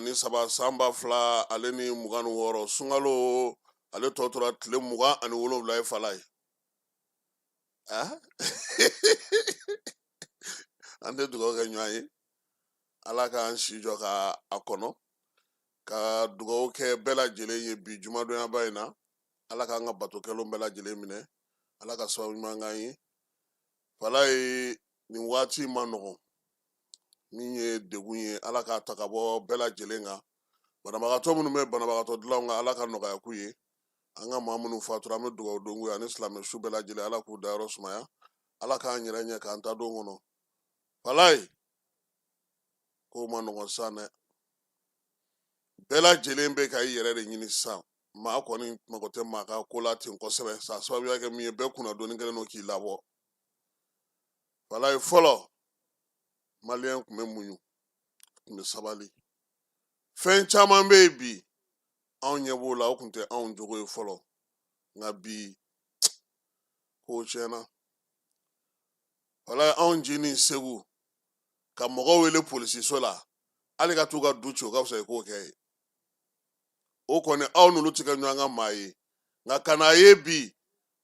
23 san 2026, sunkalo ale tɔ tora tile 27 ye. Falaye, an tɛ dugawu kɛ ɲɔgɔn ye, Ala k'an si jɔ ka a kɔnɔ, ka dugawu kɛ bɛɛ lajɛlen ye bi jumadonyaba in na. Ala k'an ka bato kɛlenw bɛɛ lajɛlen minɛ, Ala ka sababu ɲuman k'an ye. Falaye, nin waati man nɔgɔn, min ye degun ye, Ala k'a ta ka bɔ bɛɛ lajɛlen kan. Banabagatɔ minnu bɛ banabagatɔ dilanw kan, Ala ka nɔgɔya k'u ye. An ka maa minnu fatura, an bɛ dugawu don k'u ye, ani silamɛ su bɛɛ lajɛlen, Ala k'u dayɔrɔ sumaya, Ala k'an yɛrɛ ɲɛ k'an ta don kɔnɔ. Falaye, kow man nɔgɔn sisan dɛ, bɛɛ lajɛlen bɛ ka i yɛrɛ de ɲini sisan. Maa kɔni mago tɛ maa ka ko la ten kosɛbɛ, sa sababuya kɛ min ye, bɛɛ kunnadonni kɛlen don k'i labɔ. Falaye, fɔlɔ maliyɛn tun bɛ muɲu, tun bɛ sabali. Fɛn caman bɛ yen bi, anw ɲɛ b'o la, o tun tɛ anw jogo ye fɔlɔ, nka bi kow tiɲɛna. Falaye, anw jinin Segu, ka mɔgɔw wele polisiso la, hali ka t'u ka du ci, o ka fisa i k'o kɛ ye. O kɔni, aw n'olu tɛ kɛ ɲɔgɔn ka maa ye. Nka ka n'a ye bi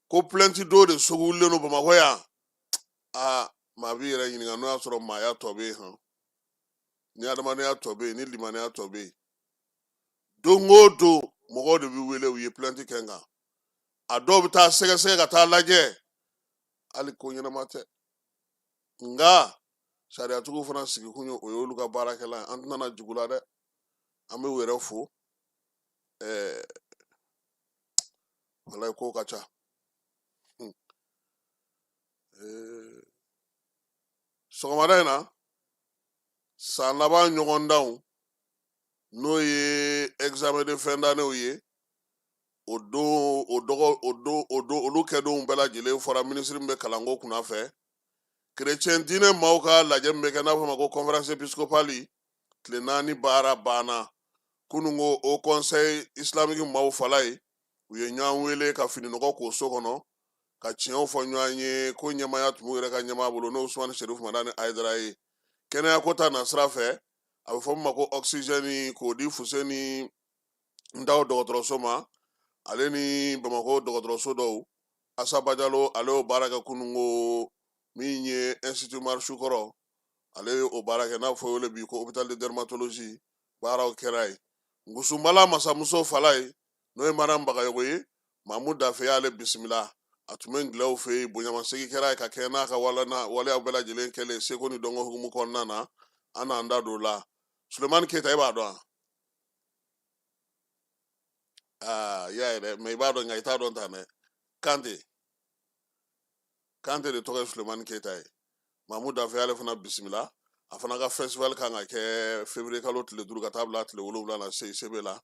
ko plainte dɔw de sogo wulilen don Bamakɔ yan, aa, maa b'i yɛrɛ ɲininka n'o y'a sɔrɔ maaya tɔ bɛ yen hɔn, ni adamadenya tɔ bɛ yen, ni limaniya tɔ bɛ yen. Don o don mɔgɔw de bɛ wele, u ye plainte kɛ n kan. A dɔw bɛ taa sɛgɛsɛgɛ ka taa lajɛ, hali ko ɲɛnama tɛ. Nka sariyatigiw fana sigikun ye o ye, olu ka baarakɛla ye, an tɛna na jugu la dɛ, an bɛ u yɛrɛ fo. Walayi, ko ka ca. Sɔgɔmada in na, san laban ɲɔgɔndanw, n'o ye examen de fin d'année ye, o don, o dɔgɔ, o don, o don, olu kɛdonw bɛɛ lajɛlen fɔra. Minisiri min bɛ kalanko kunna fɛ, kerecɛn diinɛ maaw ka lajɛ min bɛ kɛ, n'a fɔ ma ko conférence épiscopale, tile 4 baara banna kunun ko. Haut conseil islamique maaw, Falaye, u ye ɲɔgɔn wele ka fininɔgɔ k'o so kɔnɔ, ka tiɲɛw fɔ ɲɔgɔn ye, ko ɲɛmaaya tun b'u yɛrɛ ka ɲɛmaa bolo, n'o Usumani Serifu Madani Hayidara ye. Kɛnɛya ko ta nasira fɛ, a bɛ fɔ min ma ko oxygène, k'o di Fuseni Ndaw dɔgɔtɔrɔso ma, ale ni Bamakɔ dɔgɔtɔrɔso dɔw. Asa Bajalo, ale y'o baara kɛ kunun ko. Min ye institut Umaru Sukɔrɔ, ale ye o baara kɛ, n'a fɔ wele bi ko hôpital de dermatologie, baaraw kɛra yen. Ngusunbala masamuso, Falaye, n'o ye Mariam Bagayogo ye, Mamu Dafe y'ale bisimila. A tun bɛ Ngilɛw fɛ yen, bonyamasegin kɛra yen ka kɛ n'a ka waleyaw bɛɛ lajɛlen kɛlen seko ni dɔnko hukumu kɔnɔna na. An n'an da don o la. Sulemani Keyita, e b'a dɔn wa? Aa, i y'a ye dɛ, mɛ i b'a dɔn, nka i t'a dɔn tan dɛ. Kante Kante de tɔgɔ ye Sulemani Keyita ye. Mamu Dafe y'ale fana bisimila. A fana ka festival kan ka kɛ février kalo tile 5 ka taa bila tile 7 na CICB la.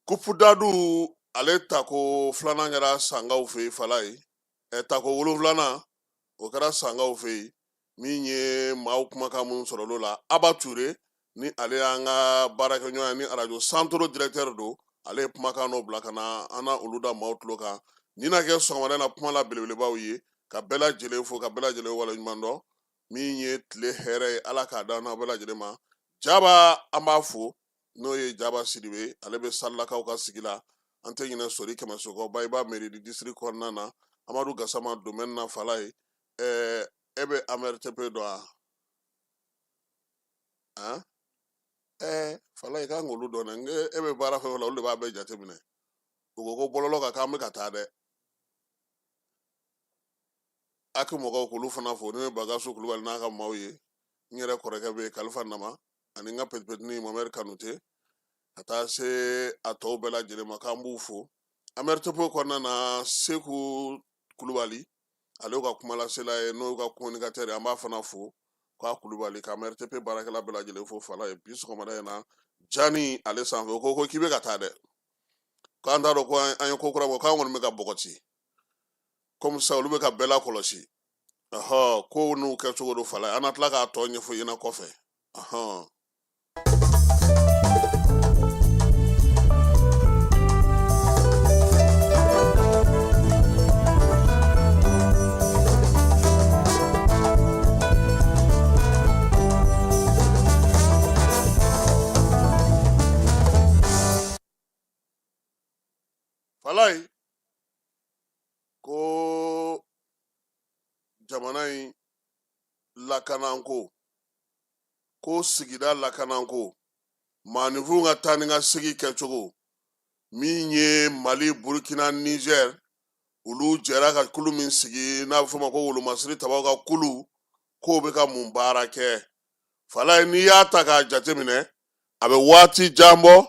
Coupe dadu, ale tako filanan kɛra Sangaw fɛ yen, Falaye. Tako wolonfilanan, o kɛra Sangaw fɛ yen. Min ye maaw kumakan minnu sɔrɔ olu la, Aba Ture, ni ale y'an ka baarakɛɲɔgɔn ye, ni arajo Santoro directeur don, ale ye kumakan dɔ bila ka na, an na olu da maaw tulo kan. Nin na kɛ sɔgɔmada na kuma la belebelebaw ye, ka bɛɛ lajɛlen fo, ka bɛɛ lajɛlen waleɲuman dɔn. Min ye tile hɛrɛ ye, Ala k'a d'an n'aw bɛɛ lajɛlen ma. Jaba, an b'a fo, n'o ye Jaba Sidibe, ale bɛ Salilakaw ka sigi la. An tɛ ɲinɛ Sori Kɛmɛso kɔ, Bayiba mairie du district kɔnɔna na. Amadu Gasama, domaine na, Falaye. E bɛ AMRTP dɔn wa? Han, Falaye, k'an k'olu dɔn dɛ. N e bɛ baara fɛn fɛn la, olu de b'a bɛɛ jateminɛ. U ko ko bɔlɔlɔ kan, k'an bɛ ka taa dɛ. Aki mɔgɔw, k'olu fana fo, n'o ye Bagasu Kulubali n'a ka maaw ye. N yɛrɛ kɔrɔkɛ bɛ yen, Kalifa Nama, ani n ka petipetini Mamɛri Kanute, ka taa se a tɔw bɛɛ lajɛlen ma, k'an b'u fo. AMRTP kɔnɔna na, Seku Kulubali, ale ka kumalasela ye, n'o y'u ka communicateur ye, an b'a fana fo, k'a Kulubali, ka AMRTP baarakɛla bɛɛ lajɛlen fo. Falaye, bi sɔgɔmada in na, Jani ale sanfɛ, o ko ko k'i bɛ ka taa dɛ, k'an t'a dɔn ko an ye ko kura bɔ, k'an kɔni bɛ ka bɔgɔti komi sisan olu bɛ ka bɛɛ lakɔlɔsi. Ɔhɔ, kow n'u kɛcogo don, Falaye, an na tila k'a tɔ ɲɛfɔ i ɲɛna kɔfɛ. Ɔhɔn. Falayi ko jamana in lakananko, ko sigida lakananko, maaninfinw ka taa ni ka segin kɛcogo min ye Mali, Burukina, Nizɛri, olu jɛra ka kulu min sigi n'a bɛ f'o ma ko wolomasiri tabaw ka kulu, k'o bɛ ka mun baara kɛ? Falayi, n'i y'a ta k'a jateminɛ, a bɛ waati jan bɔ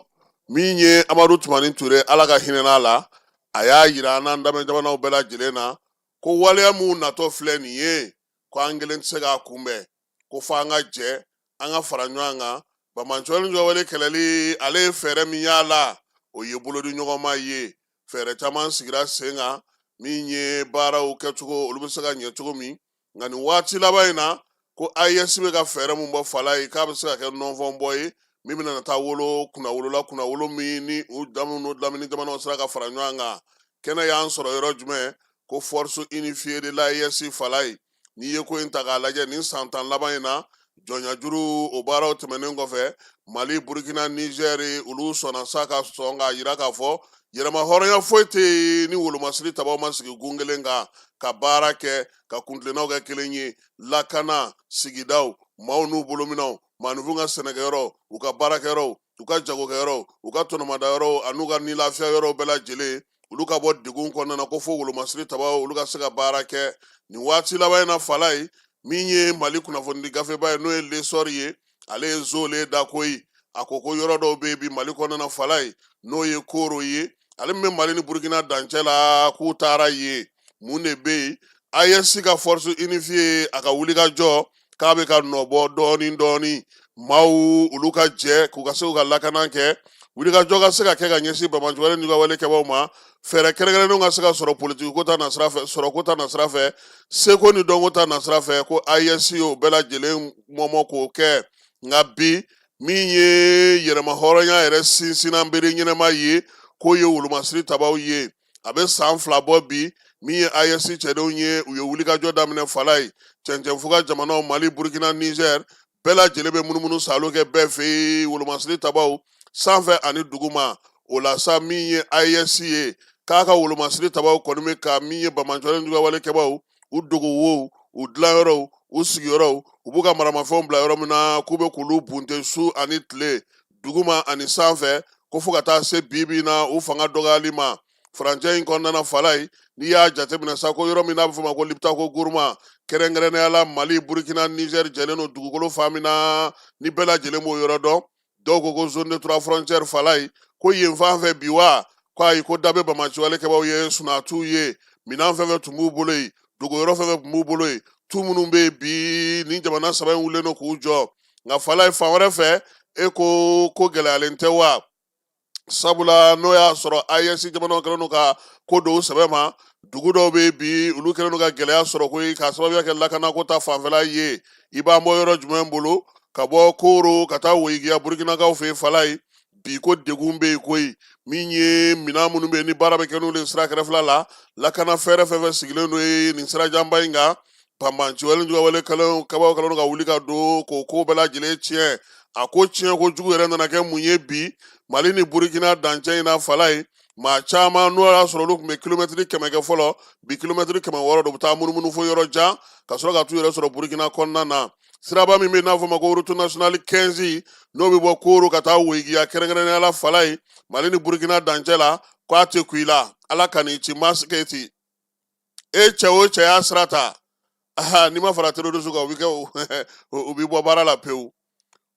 min ye Amadu Tumani Ture, Ala ka hinɛ n'a la, a y'a yira an n'an damɛ jamanaw bɛɛ lajɛlen na ko waleya minnu natɔ filɛ nin ye, ko an kelen tɛ se k'a kunbɛn, ko fo an ka jɛ, an ka fara ɲɔgɔn kan. Banbaanciwale juguyawale kɛlɛli, ale ye fɛɛrɛ min y'a la, o ye bolodiɲɔgɔnma ye. Fɛɛrɛ caman sigira sen kan min ye baaraw kɛcogo, olu bɛ se ka ɲɛ cogo min. Nka nin waati laban in na, ko AES bɛ ka fɛɛrɛ min bɔ, Falayi, k'a bɛ se ka kɛ nɔnfɔnbɔ ye min bɛna taa wolo kunnawolo la, kunnawolo min ni u daminɛ lamini jamanaw sera ka fara ɲɔgɔn kan. Kɛnɛ y'an sɔrɔ yɔrɔ jumɛn? Ko force unifiée de l'AES. Falayi, n'i ye ko in ta k'a lajɛ, nin san 10 laban in na, jɔnyajuru o baaraw tɛmɛnen kɔfɛ, Mali, Burukina, Nizɛri, olu sɔnna sa ka sɔn k'a yira k'a fɔ yɛrɛma hɔrɔnya foyi tɛ yen ni wolomasiri tabaw ma sigi gun kelen kan ka baara kɛ, ka kuntilennaw kɛ kelen ye, lakana, sigidaw, maaw n'u bolominɛw, maaninfinw ka sɛnɛkɛyɔrɔ, u ka baarakɛyɔrɔw, u ka jagokɛyɔrɔw, u ka tɔnɔmadayɔrɔw an'u ka nilafiya yɔrɔw bɛɛ lajɛlen, olu ka bɔ degun kɔnɔna na, ko fo wolomasiri tabaw olu ka se ka baara kɛ. Nin waati laban in na, Falayi, min ye Mali kunnafonidi gafeba ye, n'o ye L'Essor ye, ale ye zolen da koyi. A ko ko yɔrɔ dɔw bɛ yen bi Mali kɔnɔna na, Falayi, n'o ye Koro ye, ale min bɛ Mali ni Burukina dancɛ la, k'u taara yen. Mun de bɛ yen? AES ka force unifiée, a ka wulikajɔ k'a bɛ ka nɔ bɔ dɔɔni dɔɔni. Maaw olu ka jɛ k'u ka se k'u ka lakana kɛ, wulikajɔ ka se ka kɛ ka ɲɛsin banbaanciwale ni wale kɛbaaw ma, fɛɛrɛ kɛrɛnkɛrɛnnenw ka se ka sɔrɔ politiki ko ta nasira fɛ, sɔrɔko ta nasira fɛ, seko ni dɔnko ta nasira fɛ, ko AES y'o bɛɛ lajɛlen mɔmɔ k'o kɛ. Nka bi, min ye yɛrɛma hɔrɔnya yɛrɛ sinsinna bere ɲɛnama ye, k'o ye wolomasiri tabaw ye. A bɛ san 2 bɔ bi, min ye AES cɛdenw ye, u ye wulikajɔ daminɛ. Falayi, cɛncɛnfuga jamanaw Mali, Burukina, Nizɛri bɛɛ lajɛlen bɛ munumunu salo kɛ bɛɛ fɛ yen, wolomasiri tabaw sanfɛ ani duguma. O la sa, min ye AES ye, k'a ka wolomasiri tabaw kɔni bɛ ka min ye banbaanciwale juguyawale kɛbaaw, u dogo wow, u dilanyɔrɔw, u sigiyɔrɔw, u b'u ka maramafɛnw bila yɔrɔ min na, k'u bɛ k'olu bunte su ani tile, duguma ani sanfɛ, ko fo ka taa se bi bi na u fanga dɔgɔyali ma furancɛ in kɔnɔna na. Falayi, n'i y'a jateminɛ sa, ko yɔrɔ min n'a bɛ fɔ ma ko Liptako Gourma, kɛrɛnkɛrɛnnenya la Mali, Burukina, Nizɛri jɛlen don dugukolo fan min na, ni bɛɛ lajɛlen b'o yɔrɔ dɔn, dɔw ko ko zone de trois frontières. Falayi, ko yen fan fɛ bi wa, ko ayi, ko da bɛ banbaanciwale kɛbaaw ye, sunaa t'u ye, minɛn fɛn fɛn tun b'u bolo yen, dogoyɔrɔ fɛn fɛn tun b'u bolo yen, tu minnu bɛ yen bi, ni jamana saba in wulilen don k'u jɔ. Nka Falayi, fan wɛrɛ fɛ, e ko ko gɛlɛyalen tɛ wa? Sabula n'o y'a sɔrɔ AES jamanaw kɛlen don ka ko dɔw sɛbɛ ma, dugu dɔw bɛ bi, olu kɛlen don ka gɛlɛya sɔrɔ koyi, k'a sababuya kɛ lakanako ta fanfɛla ye. I b'an bɔ yɔrɔ jumɛn bolo ka bɔ Koro ka taa Woyigiya Burukinakaw fɛ yen? Falayi, bi ko degun bɛ yen koyi. Min ye minɛn minnu bɛ yen ni baara bɛ kɛ n'olu ye sira kɛrɛfɛla la, lakana fɛɛrɛ fɛn fɛn sigilen don yen nin sirajanba in kan, banbaanciwale juguyawale kɛbaaw kɛlen don ka wuli ka don k'o ko bɛɛ lajɛlen tiɲɛ. A ko tiɲɛ ko jugu yɛrɛ nana kɛ mun ye bi Mali ni Burukina dancɛ in na? Falayi, maa caman n'o y'a sɔrɔ olu tun bɛ kilomɛtiri 100 kɛ fɔlɔ, bi kilomɛtiri 600 don, u bɛ taa munumunu fo yɔrɔ jan ka sɔrɔ ka t'u yɛrɛ sɔrɔ Burukina kɔnɔna na. Siraba min bɛ n'a fɔ ma ko route nationale 15, n'o bɛ bɔ Koro ka taa Woyigiya, kɛrɛnkɛrɛnnenya la Falayi, Mali ni Burukina dancɛ la, k'a tɛ kun i la, Ala ka n'i ci masike ti e cɛ o cɛ y'a sira ta, aha, n'i ma fara terroriste kan, u bɛ kɛ u bɛ bɔ baara la pewu.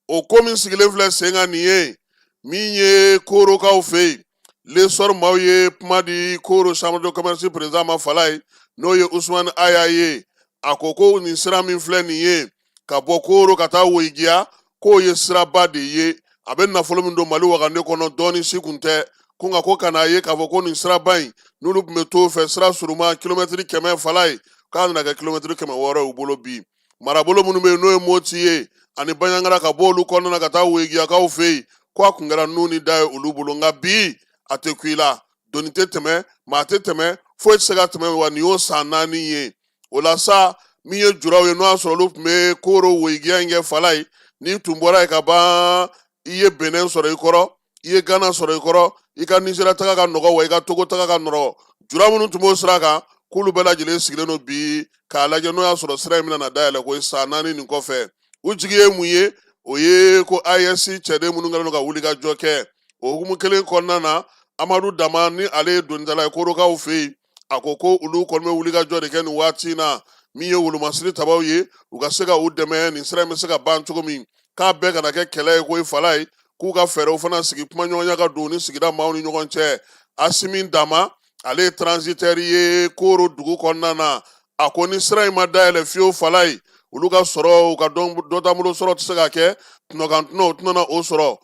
O ko min sigilen filɛ sen kan nin ye, min ye Korokaw fɛ yen, L'Essor maaw ye kuma di Koro chambre de commerce président ma, Falayi, n'o ye Usumani Aya ye. A ko ko nin sira min filɛ nin ye ka bɔ Koro ka taa Woyigiya, k'o ye siraba de ye, a bɛ nafolo min don Mali wagande kɔnɔ, dɔɔni si kun tɛ ko. Nka ko ka n'a ye k'a fɔ ko nin siraba in, n'olu tun bɛ t'o fɛ, sira surunman kilomɛtiri 100, Falayi, k'a nana kɛ kilomɛtiri 600 y'u bolo bi. Marabolo minnu bɛ yen, n'o ye Moti ye ani Baɲangara, ka bɔ olu kɔnɔna na ka taa Woyigiyakaw fɛ yen, ko a kun kɛra nun ni da ye olu bolo. Nka bi a tɛ kun i la, doni tɛ tɛmɛ, maa tɛ tɛmɛ, foyi tɛ se ka tɛmɛ. Wa nin y'o san 4 ye. O la sa, min ye juraw ye, n'o y'a sɔrɔ olu tun bɛ Koro Woyigiya in kɛ, Falayi, n'i tun bɔra yen ka ban, i ye Benɛn sɔrɔ i kɔrɔ, I ye Gana sɔrɔ i kɔrɔ, i ka Nizeriya taga ka nɔgɔ, wa i ka Togo taga ka nɔgɔ. Jura minnu tun b'o sira kan, k'olu bɛɛ lajɛlen sigilen don bi k'a lajɛ n'o y'a sɔrɔ sira in bɛna na dayɛlɛ ko san 4 nin kɔfɛ. U jigi ye mun ye? O ye ko AES cɛden minnu kɛlen don ka wulikajɔ kɛ o hukumu kelen kɔnɔna na. Amadu Dama ni ale ye donitala ye Korokaw fɛ yen, a ko ko olu kɔni bɛ wulikajɔ de kɛ nin waati in na, min ye wolomasiri tabaw ye, u ka se ka u dɛmɛ nin sira in bɛ se ka ban cogo min, k'a bɛɛ kana kɛ kɛlɛ ye koyi Falaye, k'u ka fɛɛrɛw fana sigi, kumaɲɔgɔnya ka don ni sigida maaw ni ɲɔgɔn cɛ. Asimi Dama, ale ye transitaire ye Koro dugu kɔnɔna na, a ko ni sira in ma dayɛlɛ fiyewu Falaye, olu ka sɔrɔ, u ka dɔ taabolo sɔrɔ tɛ se ka kɛ, tɔnɔkan tɔnɔ u tɛna o sɔrɔ.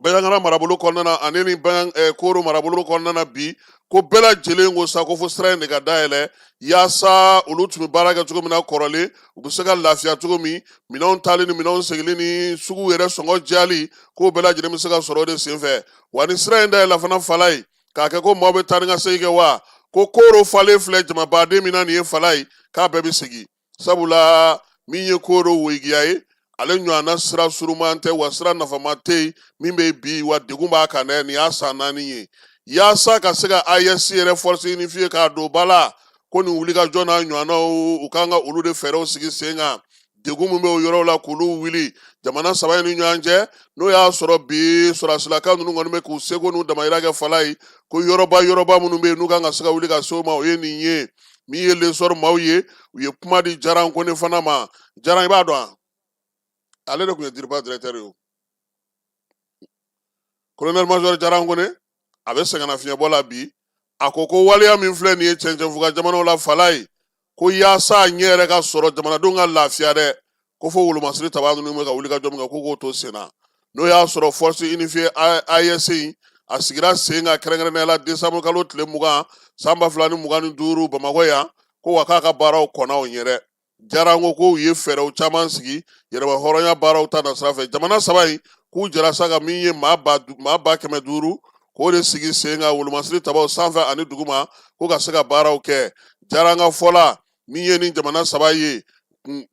Banjagara marabolo kɔnɔna na ani ni Koro marabolo kɔnɔna na bi, ko bɛɛ lajɛlen ko sa ko fo sira in de ka dayɛlɛ, yaasa olu tun bɛ baara kɛ cogo min na kɔrɔlen, u bɛ se ka lafiya cogo min, minɛnw taali ni minɛnw seginni ni sugu yɛrɛ sɔngɔ diyali, k'o bɛɛ lajɛlen bɛ se ka sɔrɔ o de senfɛ. Wa ni sira in dayɛlɛ fana Falaye, k'a kɛ ko maaw bɛ taa ni ka segin kɛ, wa ko Koro falen filɛ jamabaden min na nin ye Falaye, k'a bɛɛ bɛ segin, sabula min ye Koro Woyigiya ye, ale ɲɔgɔnna sira suruman tɛ, wa sira nafama tɛ yen min bɛ bi, wa degun b'a kan dɛ. Nin y'a san 4 ye, yaasa ka se ka AES yɛrɛ force unifiée k'a don ba la, ko nin wulikajɔ n'a ɲɔgɔnnaw, u kan ka olu de fɛɛrɛw sigi sen kan, degun min bɛ o yɔrɔw la k'olu wuli jamana saba in ni ɲɔgɔn cɛ. N'o y'a sɔrɔ bi sɔrɔdasilaka ninnu kɔni bɛ k'u seko n'u damayira kɛ Falaye, ko yɔrɔba yɔrɔba minnu bɛ yen n'u kan ka se ka wuli ka se o ma, o ye nin ye. Min ye L'Essor maaw ye, u ye kuma di Jaran Kone fana ma. Jaran, i b'a dɔn, ale de tun ye DIRPA directeur ye. O colonel major Jaran Kone, a bɛ sɛgɛnnafiɲɛbɔ la bi. A ko ko waleya min filɛ nin ye cɛncɛnfuga jamanaw la Falaye, ko yaasa a ɲɛ yɛrɛ ka sɔrɔ, jamanadenw ka lafiya dɛ, ko fo wolomasiri taba ninnu bɛ ka wuli ka jɔ min kɛ, k'u k'o to sen na. N'o y'a sɔrɔ force unifiée AES in, a sigira sen kan kɛrɛnkɛrɛnnenya la décembre kalo tile 20 san 2025 Bamakɔ yan, ko wa k'a ka baaraw kɔnna o ɲɛ dɛ. Jaran ko k'u ye fɛɛrɛw caman sigi yɛrɛma hɔrɔnya baaraw ta na sira fɛ. Jamana saba in k'u jɛra sa ka min ye maa 500,000, k'o de sigi sen kan wolomasiri tabaw sanfɛ ani duguma, ko ka se ka baaraw kɛ. Jaran ka fɔ la, min ye ni jamana saba ye,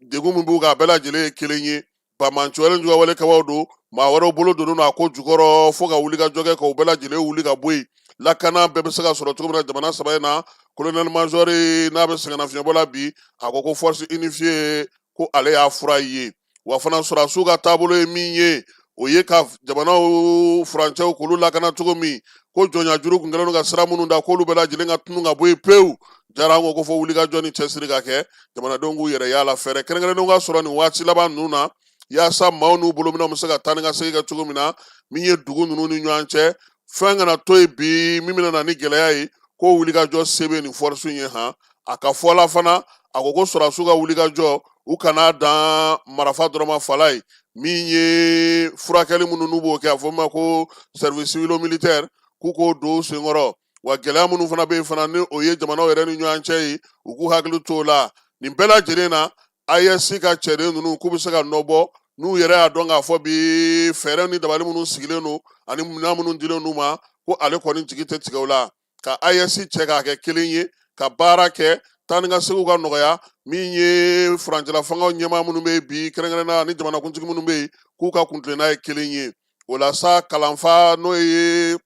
degun min b'u kan, a bɛɛ lajɛlen ye kelen ye: banbaanci wale, juguya wale kɛbaaw don, maa wɛrɛw bolo donnen don a ko jukɔrɔ, fo ka wuli ka jɔ kɛ k'o bɛɛ lajɛlen wuli ka bɔ yen, lakana bɛɛ bɛ se ka sɔrɔ cogo min na jamana saba in na. Colonel major n'a bɛ sɛgɛnnafiɲɛbɔ la bi, a ko ko force unifiée, ko ale y'a fura ye. Wa fana sɔrɔdasiw ka taabolo ye min ye, o ye ka jamanaw furancɛw k'olu lakana cogo min, ko jɔnya juru kun kɛlen don ka sira minnu da, k'olu bɛɛ lajɛlen ka tunu ka bɔ yen pewu. Jaran ko ko fo wulikajɔ ni cɛsiri ka kɛ, jamanadenw k'u yɛrɛ y'a la, fɛɛrɛ kɛrɛnkɛrɛnnenw ka sɔrɔ nin waati laban ninnu na, yaasa maaw n'u bolominɛnw bɛ se ka taa ni ka segin kɛ cogo min na, min ye dugu ninnu ni ɲɔgɔn cɛ, fɛn kana to yen bi min bɛna na ni gɛlɛya ye, ko wulikajɔ se bɛ nin force in ye han. A ka fɔ la fana, a ko ko sɔrɔdasiw ka wulikajɔ, u kana dan marafa dɔrɔn ma Falaye, min ye furakɛli minnu n'u b'o kɛ, a fɔ min ma ko service civilo militaire, k'u k'o don u senkɔrɔ. Wa gɛlɛya minnu fana bɛ yen fana, ni o ye jamanaw yɛrɛ ni ɲɔgɔn cɛ ye, u k'u hakili t'o la. Nin bɛɛ lajɛlen na, AES ka cɛden ninnu k'u bɛ se ka nɔ bɔ n'u yɛrɛ y'a dɔn k'a fɔ bi fɛɛrɛ ni dabali minnu sigilen don ani minɛn minnu dilen d'u ma, ko ale kɔni jigi tɛ tigɛ o la, ka AES cɛ k'a kɛ kelen ye ka baara kɛ, taa ni ka seginw ka nɔgɔya. Min ye furancɛla fangaw ɲɛmaa minnu bɛ yen bi kɛrɛnkɛrɛnnenya ni jamanakuntigi minnu bɛ yen, k'u ka kuntilenna ye kelen ye. O la sa, kalanfa n'o ye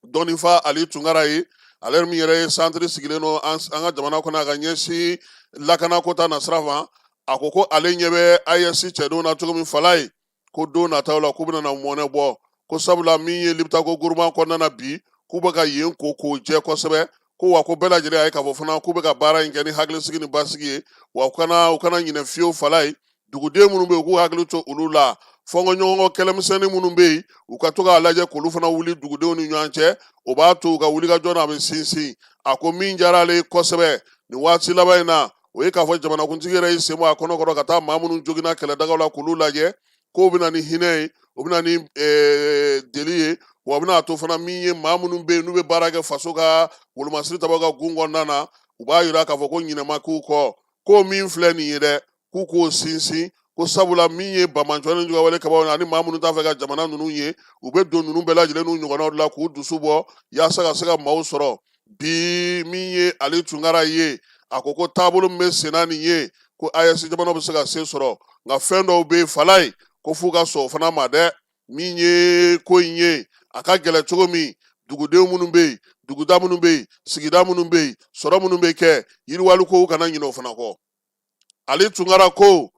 dɔnnifa Ali Tunkara ye, ale min yɛrɛ ye santiri sigilen don an ka jamana kɔnɔ a ka ɲɛsin lakanako ta nasira ma, a ko ko ale ɲɛ bɛ AES cɛdenw na cogo min Falaye, ko don nataw la k'u bɛna na mɔnɛ bɔ, ko sabula min ye Liptako Gourma kɔnɔna na bi, k'u bɛ ka yen ko k'o jɛ kosɛbɛ, ko wa ko bɛɛ lajɛlen y'a ye k'a fɔ fana k'u bɛ ka baara in kɛ ni hakilisigi ni basigi ye. Wa u kana ɲinɛ fiyewu Falaye, duguden minnu bɛ yen, k'u hakili to olu la, fɔnkɔɲɔgɔnkɔ kɛlɛmisɛnnin minnu bɛ yen, u ka to k'a lajɛ k'olu fana wuli dugudenw ni ɲɔgɔn cɛ, o b'a to u ka wulikajɔ na a bɛ sinsin. A ko min diyara ale ye kosɛbɛ nin waati laban in na, o ye k'a fɔ jamanakuntigi yɛrɛ y'i sen bɔ a kɔnɔ kɔrɔ ka taa maa minnu joginna kɛlɛdagaw la k'olu lajɛ, k'o bɛ na ni hinɛ ye, o bɛ na ni deli ye, wa o bɛna a to fana min ye maa minnu bɛ yen n'u bɛ baara kɛ faso ka wolomasiri tabaw ka gun kɔnɔna na, u b'a yira k'a fɔ ko ɲinɛ ma k'u kɔ, ko min filɛ nin ye dɛ, k'u k'o sinsin, ko sabula min ye banbaanciwale ni juguyawale kɛbaaw ani maa minnu t'a fɛ ka jamana ninnu ye, u bɛ don ninnu bɛɛ lajɛlen n'u ɲɔgɔnnaw la k'u dusu bɔ yaasa ka se ka maaw sɔrɔ bi. Min ye Ali Tunkara ye, a ko ko taabolo min bɛ senna nin ye, ko AES jamanaw bɛ se ka se sɔrɔ, nka fɛn dɔw bɛ yen Falaye, ko f'u ka sɔn o fana ma dɛ. Min ye ko in ye, a ka gɛlɛn cogo min, dugudenw minnu bɛ yen, duguda minnu bɛ yen, sigida minnu bɛ yen, sɔrɔ minnu bɛ kɛ, yiriwali kow kana ɲinɛ o fana kɔ. Ali Tunkara ko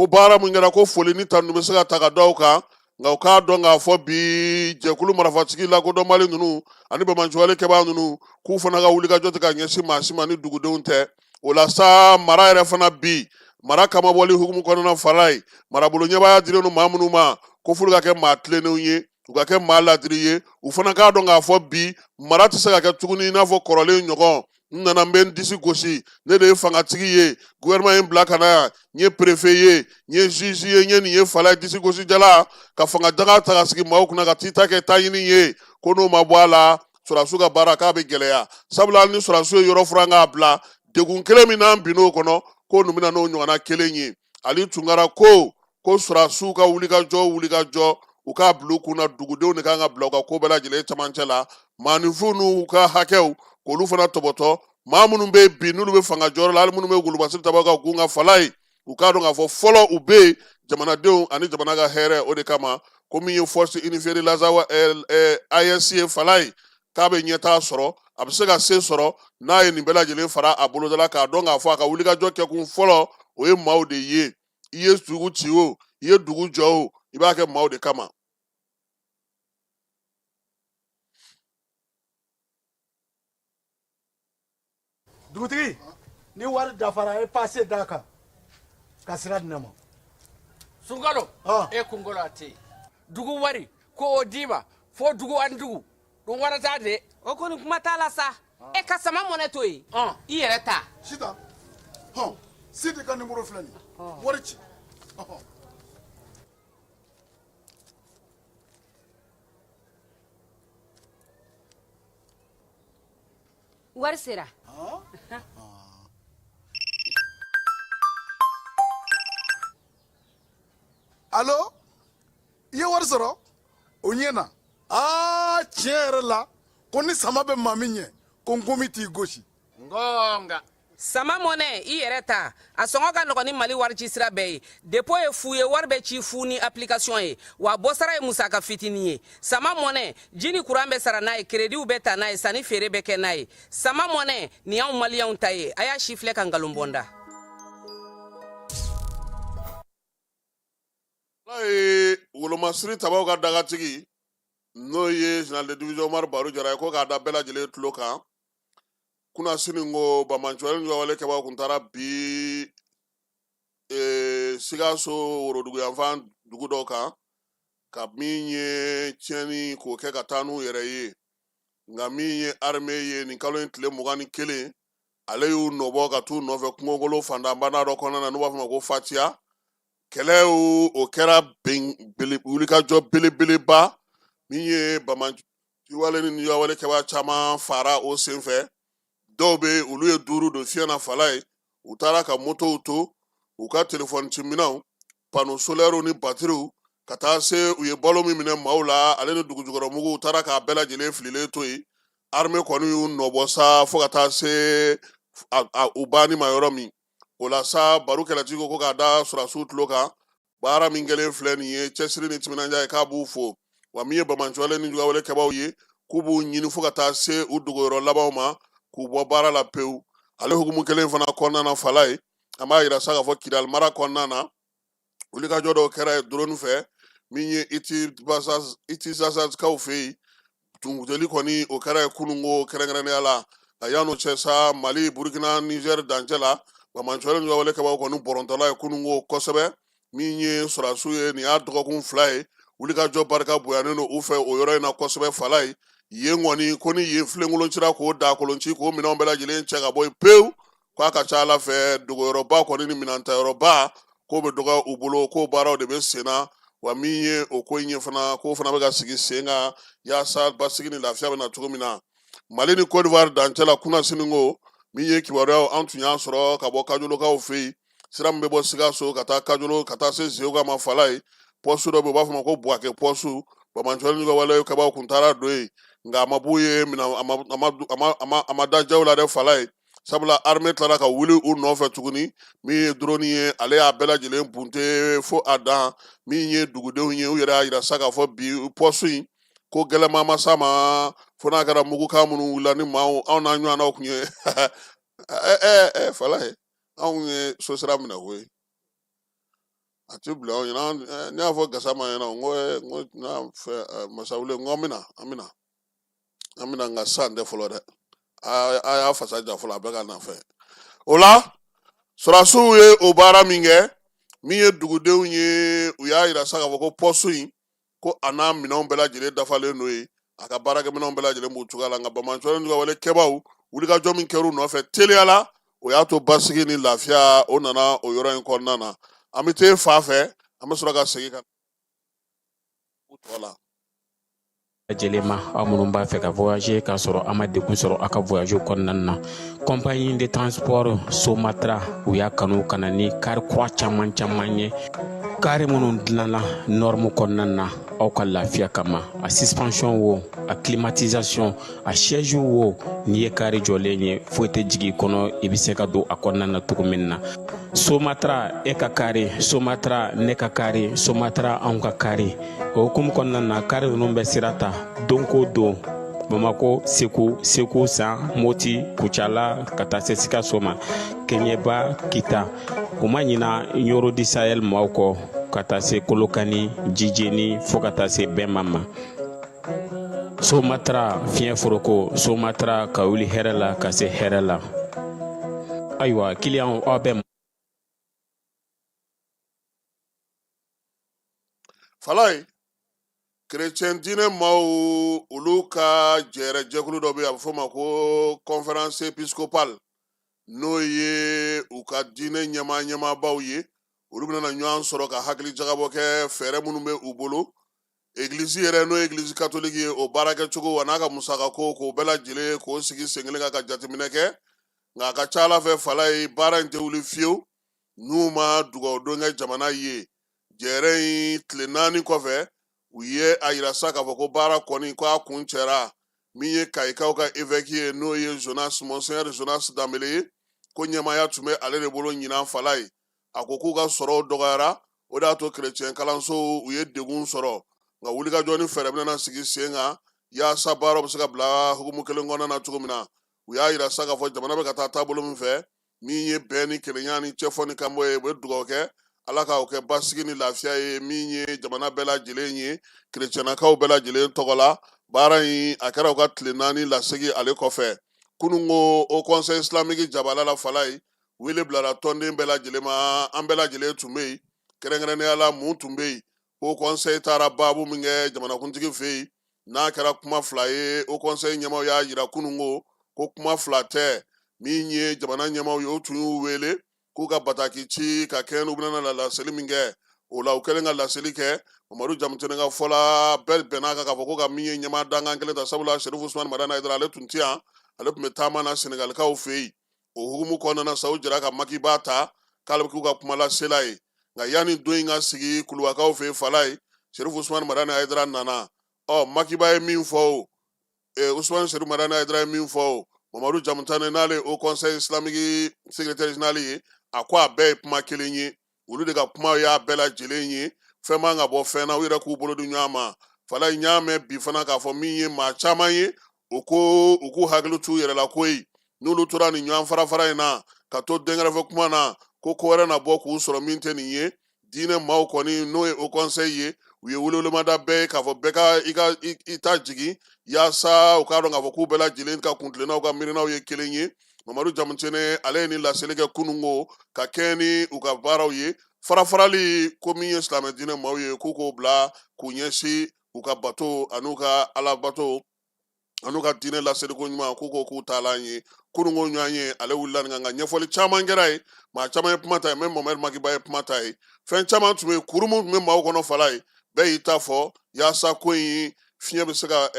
baara min kɛra, ko foli ni tanu bɛ se ka ta ka da o kan, nka u k'a dɔn k'a fɔ bi jɛkulu marifatigi lakodɔnbali ninnu ani banbaanciwale kɛbaa ninnu, k'u fana ka wulikajɔ tɛ ka ɲɛsin maa si ma ni dugudenw tɛ. O la sa, mara yɛrɛ fana bi, mara kamabɔli hukumu kɔnɔna fara ye, marabolo ɲɛbaaya dilen don maa minnu ma, ko f'olu ka kɛ maa tilennenw ye, u ka kɛ maa ladiri ye. U fana k'a dɔn k'a fɔ bi mara tɛ se ka kɛ tuguni i n'a fɔ kɔrɔlen ɲɔgɔn. N nana, n bɛ n disi gosi, ne de ye fangatigi ye, gouvernement ye n bila ka na yan, n ye préfet ye, n ye juge ye, n ye nin ye, fala ye, disi gosi jala ka fanga daga ta ka sigi maaw kunna ka t'i ta kɛ taɲini ye. Ko n'o ma bɔ a la, sɔrɔdasiw ka baara k'a bɛ gɛlɛya, sabula hali ni sɔrɔdasiw ye yɔrɔ furan k'a bila, degun kelen min n'an binn'o kɔnɔ, ko ninnu bɛna n'o ɲɔgɔnna kelen ye. Ali Tunkara ko sɔrɔdasiw ka wulikajɔ, u k'a bila u kunna, dugudenw de kan ka bila u ka ko bɛɛ lajɛlen camancɛ la, maaninfinw n'u ka hakɛw k'olu fana tɔbɔtɔ. Maa minnu bɛ bi n'olu bɛ fanga jɔyɔrɔ la, hali minnu bɛ golomasiri tabaw ka gun ka fala ye, u k'a dɔn k'a fɔ fɔlɔ u bɛ yen jamanadenw ani jamana ka hɛrɛ o de kama. Ko min ye force unifiée de l'Azawad AES ye, fala ye, k'a bɛ ɲɛtaa sɔrɔ, a bɛ se ka se sɔrɔ n'a ye nin bɛɛ lajɛlen fara a boloda la, k'a dɔn k'a fɔ a ka wulikajɔ kɛkun fɔlɔ o ye maaw de ye. I ye dugu ci o, i ye dugu jɔ o, i b'a kɛ maaw de kama. Dugutigi, ni wari dafara, a ye pase d'a kan ka sira di ne ma. Sunkalo, e kunkolo a tɛ yen. Dugu wari ko o d'i ma fo dugu ani dugu ɗum warata de. O kɔni, kuma t'a la sa. E ka sama mɔnɛ to yen, i yɛrɛ ta. Sitan, hɔn, Sidi ka nimoro filɛ nin ye, wari ci. Wari sera. Alo, i ye wari sɔrɔ, o ɲɛna. Aa, tiɲɛ yɛrɛ la, ko ni sama bɛ maa min ɲɛ, ko nkomi t'i gosi. Ngonga. Sama mɔnɛ, i yɛrɛ ta, a sɔngɔ ka nɔgɔn ni Mali wari ci sira bɛɛ ye. Dépôt ye fu ye, wari bɛ ci fu ni application ye, wa bɔsara ye musaka fitinin ye. Sama mɔnɛ, ji ni kuran bɛ sara n'a ye, créditw bɛ ta n'a ye, sanni feere bɛ kɛ n'a ye. Sama mɔnɛ nin y'anw maliyɛnw ta ye. A y'a si filɛ ka nkalon bɔ n da. Ala ye wolomasiri tabaw ka dagatigi, n'o ye général de division Umaru Baru Jara ye, ko k'a da bɛɛ lajɛlen tulo kan kunasini ko banbaanciwale ni wale kɛbaaw kun taara bi Sikaso woroduguyanfan dugu dɔ kan ka min ye tiɲɛni k'o kɛ ka taa n'u yɛrɛ ye. Nka min ye armée ye, nin kalo in tile 21, ale y'u nɔbɔ ka t'u nɔfɛ kungokolo fantanbana dɔ kɔnɔna na, n'u b'a fɔ ma ko Fatiya. Kɛlɛ o kɛra wulikajɔ belebeleba min ye banbaanciwale ni wale kɛbaa caman fara o senfɛ. Dɔw bɛ olu ye duuru don fiɲɛ na fala ye. U taara ka motow to, u ka telefɔni ciminɛnw, panneau solaires ni batiriw, ka taa se u ye balo min minɛ maaw la, ale ni dugujukɔrɔmugu, u taara k'a bɛɛ lajɛlen fililen to yen. Armée kɔni y'u nɔbɔ sa fo ka taa se u banni ma yɔrɔ min. O la sa, Baru kɛlɛtigi ko k'a da sɔrɔdasiw tulo kan, baara min kɛlen filɛ nin ye, cɛsiri ni timinandiya ye, k'a b'u fo. Wa min ye banbaanciwale ni juguyawale kɛbaaw ye, k'u b'u ɲini fo ka taa se u dogoyɔrɔ labanw ma k'u bɔ baara la pewu. Ale hukumu kelen fana kɔnɔna na, fala ye, an b'a yira sa k'a fɔ Kidali mara kɔnɔna na, wulikajɔ dɔw kɛra yen drone fɛ. Min ye Itisasakaw fɛ yen, duguteli kɔni o kɛra yen kununko kɛrɛnkɛrɛnnenya la. Nka yan'o cɛ sa, Mali, Burukina, Nizɛri dancɛ la, banbaanciwale ni juguyawale kɛbaaw kɔni bɔrɔntɔla ye kununko kosɛbɛ. Min ye sɔrɔdasiw ye, nin y'a dɔgɔkun 2 ye, wulikajɔ barika bonyanen don u fɛ o yɔrɔ in na kosɛbɛ. Fala ye, yen kɔni ko ni yen filenkolon cira k'o dakolon ci k'o minɛnw bɛɛ lajɛlen cɛ ka bɔ yen pewu, k'a ka ca ala fɛ dogoyɔrɔba kɔni ni minɛntayɔrɔba k'o bɛ dɔgɔya u bolo, k'o baaraw de bɛ sen na. Wa min ye o ko in ye fana, k'o fana bɛ ka sigi sen kan yaasa basigi ni lafiya bɛ na cogo min na Mali ni Côte d'Ivoire dancɛ la. Kunasini ko min ye kibaruyaw an tun y'a sɔrɔ ka bɔ Kajolokaw fɛ yen, sira min bɛ bɔ Sikaso ka taa Kajolo ka taa se Zeguwa ma, fala ye, pɔsu dɔ bɛ yen, u b'a fɔ ma ko Buwake pɔsu. Banbaanciwale ni juguyawale kɛbaaw kun taara don yen, nka a ma b'u ye minɛ, a ma da jaw la dɛ, fala ye. Sabula armée tilara ka wuli u nɔfɛ tuguni. Min ye drone ye, ale y'a bɛɛ lajɛlen bunte fo a dan. Min ye dugudenw ye, u yɛrɛ y'a yira sa k'a fɔ bi poste in ko gɛlɛma ma s'a ma, fo n'a kɛra mugukan minnu wulila ni maaw anw n'a ɲɔgɔnnaw tun ye. Falaye, anw ye sosira minɛ koyi, a tɛ bila anw ɲɛna. Ne y'a fɔ Gasama ɲɛna, n ko n ko n'a fɛ Masawule, n ko an bɛna an bɛna an bɛna, nka san tɛ fɔlɔ dɛ, a y'a fasa ja fɔlɔ, a bɛ ka na fɛ. O la sɔrɔdasiw ye o baara min kɛ, min ye dugudenw ye, u y'a yira sa k'a fɔ ko poste in, ko a n'a minɛnw bɛɛ lajɛlen dafalen n'o ye, a ka baarakɛminɛnw bɛɛ lajɛlen b'u cogoya la. Nka banbaanciwale ka wale kɛbaaw, wulikajɔ min kɛr'u nɔfɛ teliya la, o y'a to basigi ni lafiya o nana o yɔrɔ in kɔnɔna na. An bɛ t'e fa fɛ, an bɛ sɔrɔ ka segin ka tɔ la. Lajɛlen ma, aw minnu b'a fɛ ka voyager k'a sɔrɔ a ma degun sɔrɔ aw ka voyage kɔnɔna na, compagnie de transport Somatra, u y'a kanu ka na ni kari kura caman caman ye, kari minnu dilanna norme kɔnɔna na aw ka lafiya kama. A suspension wo, a climatisation, a siège wo, n'i ye kari jɔlen ye, foyi tɛ jigin i kɔnɔ, i bɛ se ka don a kɔnɔna na cogo min na. Somatra, e ka kari Somatra, ne ka kari Somatra, anw ka kari. O hukumu kɔnɔna na, kari ninnu bɛ sira ta don ko don Bamako, Segu, Segu San, Moti, Kucala, ka taa se Sikaso ma, Kɛɲɛba, Kita. U ma ɲina Ɲoro du Sahel maaw kɔ, ka taa se Kolokani, Jijeni, fo ka taa se Bɛnma ma. Somatra fiɲɛ foroko, Somatra ka wuli hɛrɛ la ka se hɛrɛ la. Ayiwa, kiliyanw, aw bɛ Falaye, kerecɛn diinɛ maaw, olu ka jɛrɛ jɛkulu dɔ bɛ yen, a bɛ f'o ma ko conférence épiscopale, n'o ye u ka diinɛ ɲɛmaa ɲɛmaabaw ye. Olu bɛna ɲɔgɔn sɔrɔ ka hakili jagabɔ kɛ fɛɛrɛ minnu bɛ u bolo, egilizi yɛrɛ, n'o ye egilizi katoliki ye, o baarakɛcogo a n'a ka musakako, k'o bɛɛ lajɛlen k'o sigi sen kelen kan ka jateminɛ kɛ. Nka a ka ca ala fɛ, Falaye, baara in tɛ wuli fiyewu n'u ma dugawu don kɛ jamana ye. Jɛrɛ in tile 4 kɔfɛ, u ye a yira sa k'a fɔ ko baara kɔni, ko a kun cɛra. Min ye Kayikaw ka évêque ye, n'o ye Jonas, Monseigneur Jonas Danbele ye, ko ɲɛmaaya tun bɛ ale de bolo ɲinan. Falaye, a ko k'u ka sɔrɔw dɔgɔyara, o de y'a to kerecɛn kalansow, u ye degun sɔrɔ. Nka wulikajɔ ni fɛɛrɛ bɛna sigi sen kan yaasa baaraw bɛ se ka bila hukumu kelen kɔnɔna na cogo min na. U y'a yira sa k'a fɔ jamana bɛ ka taa taabolo min fɛ, min ye bɛn ni kelenya ni cɛfɔ ni kanbɔ ye, u bɛ dugawu kɛ Ala k'o kɛ basigi ni lafiya ye min ye jamana bɛɛ lajɛlen ye, kerecɛnnakaw bɛɛ lajɛlen tɔgɔ la. Baara in, a kɛra u ka tile 4 lasegi ale kɔfɛ. Kununko, Haut Conseil islamique jabala la, Falaye, wele bilara tɔnden bɛɛ lajɛlen ma. An bɛɛ lajɛlen tun bɛ yen. Kɛrɛnkɛrɛnnenya la, mun tun bɛ yen? Haut Conseil taara baabu min kɛ jamanakuntigi fɛ yen, n'a kɛra kuma fila ye, Haut Conseil ɲɛmaaw y'a yira kununko ko kuma fila tɛ. Min ye jamana ɲɛmaaw ye, o tun y'u wele k'u ka bataki ci ka kɛ n'u bɛna na laseli min kɛ. O la, u kɛlen ka laseli kɛ, Mamadu Jamutɛnɛ ka fɔ la, bɛɛ bɛn'a kan k'a fɔ ko ka min ye ɲɛmaa dankan kelen ta, sabula Serifu Usumani Madani Hayidara, ale tun tɛ yan, ale tun bɛ taama na Senegalikaw fɛ yen. O hukumu kɔnɔna na sa, u jɛra ka Makiba ta k'ale bɛ k'u ka kumalasela ye. Nka yanni don in ka sigi Kulubakaw fɛ yen, Falaye, Serifu Usumani Madani Hayidara nana. Ɔ, Makiba ye min fɔ o, Usumani Serifu Madani Hayidara ye min fɔ o, Mamadu Jamutane, n'ale ye Haut Conseil islamique secrétaire général ye, a ko a bɛɛ ye kuma kelen ye. Olu de ka kuma y'a bɛɛ lajɛlen ye, fɛn man ka bɔ fɛn na, u yɛrɛ k'u bolo di ɲɔgɔn ma. Falaye, n y'a mɛn bi fana k'a fɔ min ye maa caman ye, u ko u k'u hakili t'u yɛrɛ la koyi. N'olu tora nin ɲɔgɔn farafara in na, ka to denkɛrɛfɛ kuma na, ko ko wɛrɛ na bɔ k'u sɔrɔ min tɛ nin ye. Diinɛ maaw kɔni, n'o ye Haut Conseil ye, u ye welewelemada bɛɛ ye k'a fɔ bɛɛ ka i ka i ta jigin, yaasa u k'a dɔn k'a fɔ k'u bɛɛ lajɛlen ka kuntilennaw ka miirinaw ye kelen ye. Mamadu Jamutɛnɛ, ale ye nin laseli kɛ kununko ka kɛɲɛ ni u ka baaraw ye. Farafarali ko min ye silamɛ diinɛ maaw ye, k'u k'o bila k'u ɲɛsin u ka bato an'u ka alabato an'u ka diinɛ laseliko ɲuman, k'u ko k'u taalan ye. Kununko ɲɔgɔn ye, ale wulila nin kan, nka ɲɛfɔli caman kɛra ye, maa caman ye kuma ta ye, mɛ Mohamed Makiba ye kuma ta ye. Fɛn caman tun bɛ yen, kuru min tun bɛ maaw kɔnɔ, Falaye, bɛɛ y'i ta fɔ yaasa ko in fiɲɛ bɛ se ka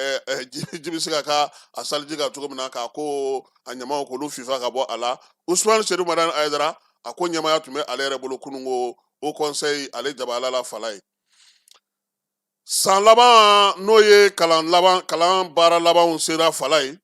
ji bɛ se ka ka a saliji kan cogo min na, k'a ko a ɲamaw k'olu fifa ka bɔ a la. Usumani Serifu Madani Hayidara, a ko ɲɛmaaya tun bɛ ale yɛrɛ bolo kununko Haut Conseil ale jabala la. Falaye, san laban, n'o ye kalan laban, kalan baara labanw sera, Falaye.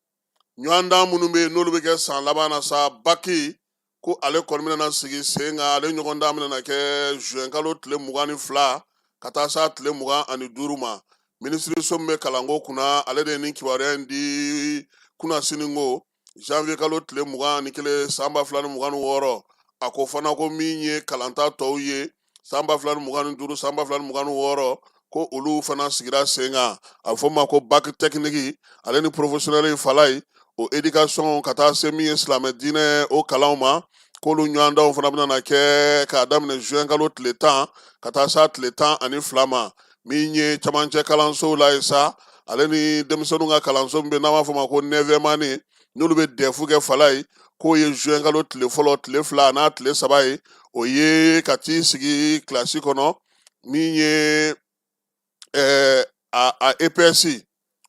Ɲɔgɔndan minnu bɛ yen n'olu bɛ kɛ san laban na sa, baki ko ale kɔni bɛna na sigi sen kan. Ale ɲɔgɔndan bɛna na kɛ juin kalo tile 22 ka taa s'a tile 25 ma. Minisiriso min bɛ kalanko kunna, ale de ye nin kibaruya in di kunasini ko janvier kalo tile 21 san 2026. A ko fana ko min ye kalanta tɔw ye san 2025, san 2026, ko olu fana sigira sen kan. A bɛ fɔ ma ko bac technique ale ni professionnel falayi, o éducation ka taa se min ye silamɛ diinɛ o kalanw ma, k'olu ɲɔgɔndanw fana bɛna na kɛ k'a daminɛ juin kalo tile 10 ka taa s'a tile 12 ma. Min ye camancɛ kalansow la ye sa, ale ni denmisɛnninw ka kalanso min bɛ n'an b'a fɔ ma ko neuvième année, n'olu bɛ DEF kɛ falayi, k'o ye juin kalo tile fɔlɔ, tile 2 n'a tile 3 ye, o ye ka t'i sigi kilasi kɔnɔ. Min ye a EPS,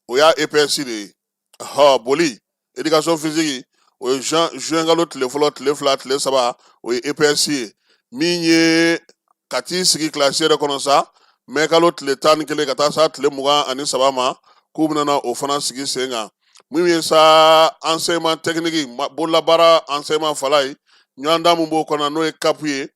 o y'a EPS de ye hɔ boli éducation physique, o ye juin kalo tile fɔlɔ, tile 2, tile 3, o ye EPS ye. Min ye ka t'i sigi kilasi yɛrɛ kɔnɔ sa, mɛ kalo tile 11 ka taa s'a tile 23 ma, k'u bɛna na o fana sigi sen kan. Min ye sa enseignement technique, bololabaara enseignement falayi, ɲɔgɔndan min b'o kɔnɔ n'o ye CAP ye,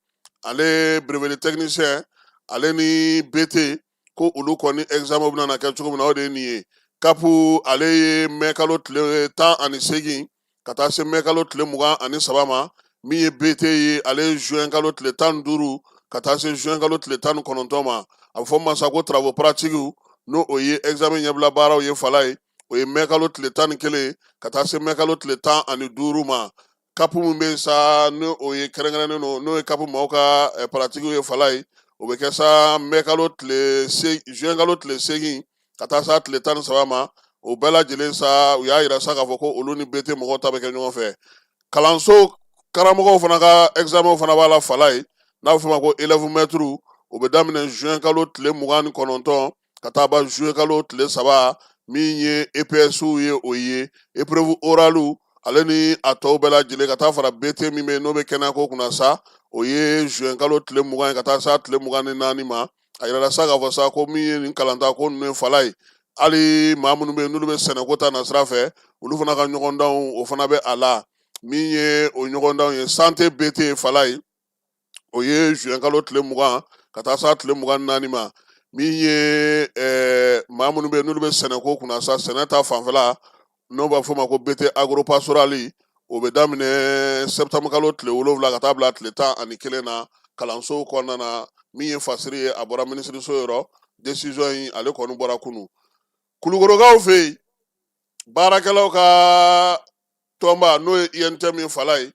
ale brevet de technicien ale ni BT, ko olu kɔni examen bɛna na kɛ cogo min na, o de ye nin ye. CAP ale ye mɛ kalo tile 18 ka taa se mɛ kalo tile 23 ma. Min ye BT ye, ale ye juin kalo tile 15 ka taa se juin kalo tile 19 ma. A bɛ fɔ ma sa ko travaux pratiques, n'o o ye examen ɲɛbila baaraw ye falayi, o ye mɛ kalo tile 11 ka taa se mɛ kalo tile 15 ma. CAP min bɛ yen sa, n'o o ye kɛrɛnkɛrɛnnen don, n'o ye CAP maaw ka pratiques ye falayi, o bɛ kɛ sa mɛ kalo tile juin kalo tile 8 ka taa s'a tile 13 ma. O bɛɛ lajɛlen sa, u y'a yira sa k'a fɔ ko olu ni BT mɔgɔw ta bɛ kɛ ɲɔgɔn fɛ. Kalanso karamɔgɔw fana ka examen fana b'a la falayi, n'a bɛ fɔ o ma ko élève maître, o bɛ daminɛ juin kalo tile 29 ka taa ban juillet kalo tile 3. Min ye EPS ye, o ye épreuve orale ale ni a tɔw bɛɛ lajɛlen ka taa fara BT min bɛ yen n'o bɛ kɛnɛyako kunna sa, o ye juin kalo tile 20 ye ka taa s'a tile 24 ma. A yirala sa k'a fɔ sa ko min ye nin kalanta ko ninnu ye falayi, hali maa minnu bɛ yen n'olu bɛ sɛnɛko ta nasira fɛ, olu fana ka ɲɔgɔndanw o fana bɛ a la. Min ye o ɲɔgɔndanw ye santé BT falayi, o ye juin kalo tile 20 ka taa s'a tile 24 ma. Min ye maa minnu bɛ yen n'olu bɛ sɛnɛko kunna sa, sɛnɛ ta fanfɛla, n'o b'a fɔ o ma ko BT agropastoral, o bɛ daminɛ septembre kalo tile 7 ka taa bila tile 11 na kalansow kɔnɔna na. Min ye fasiri ye, a bɔra minisiriso yɔrɔ. Décision in ale kɔni bɔra kunu. Kulukorokaw fɛ yen, baarakɛlaw ka tɔnba n'o ye UNTM ye falayi,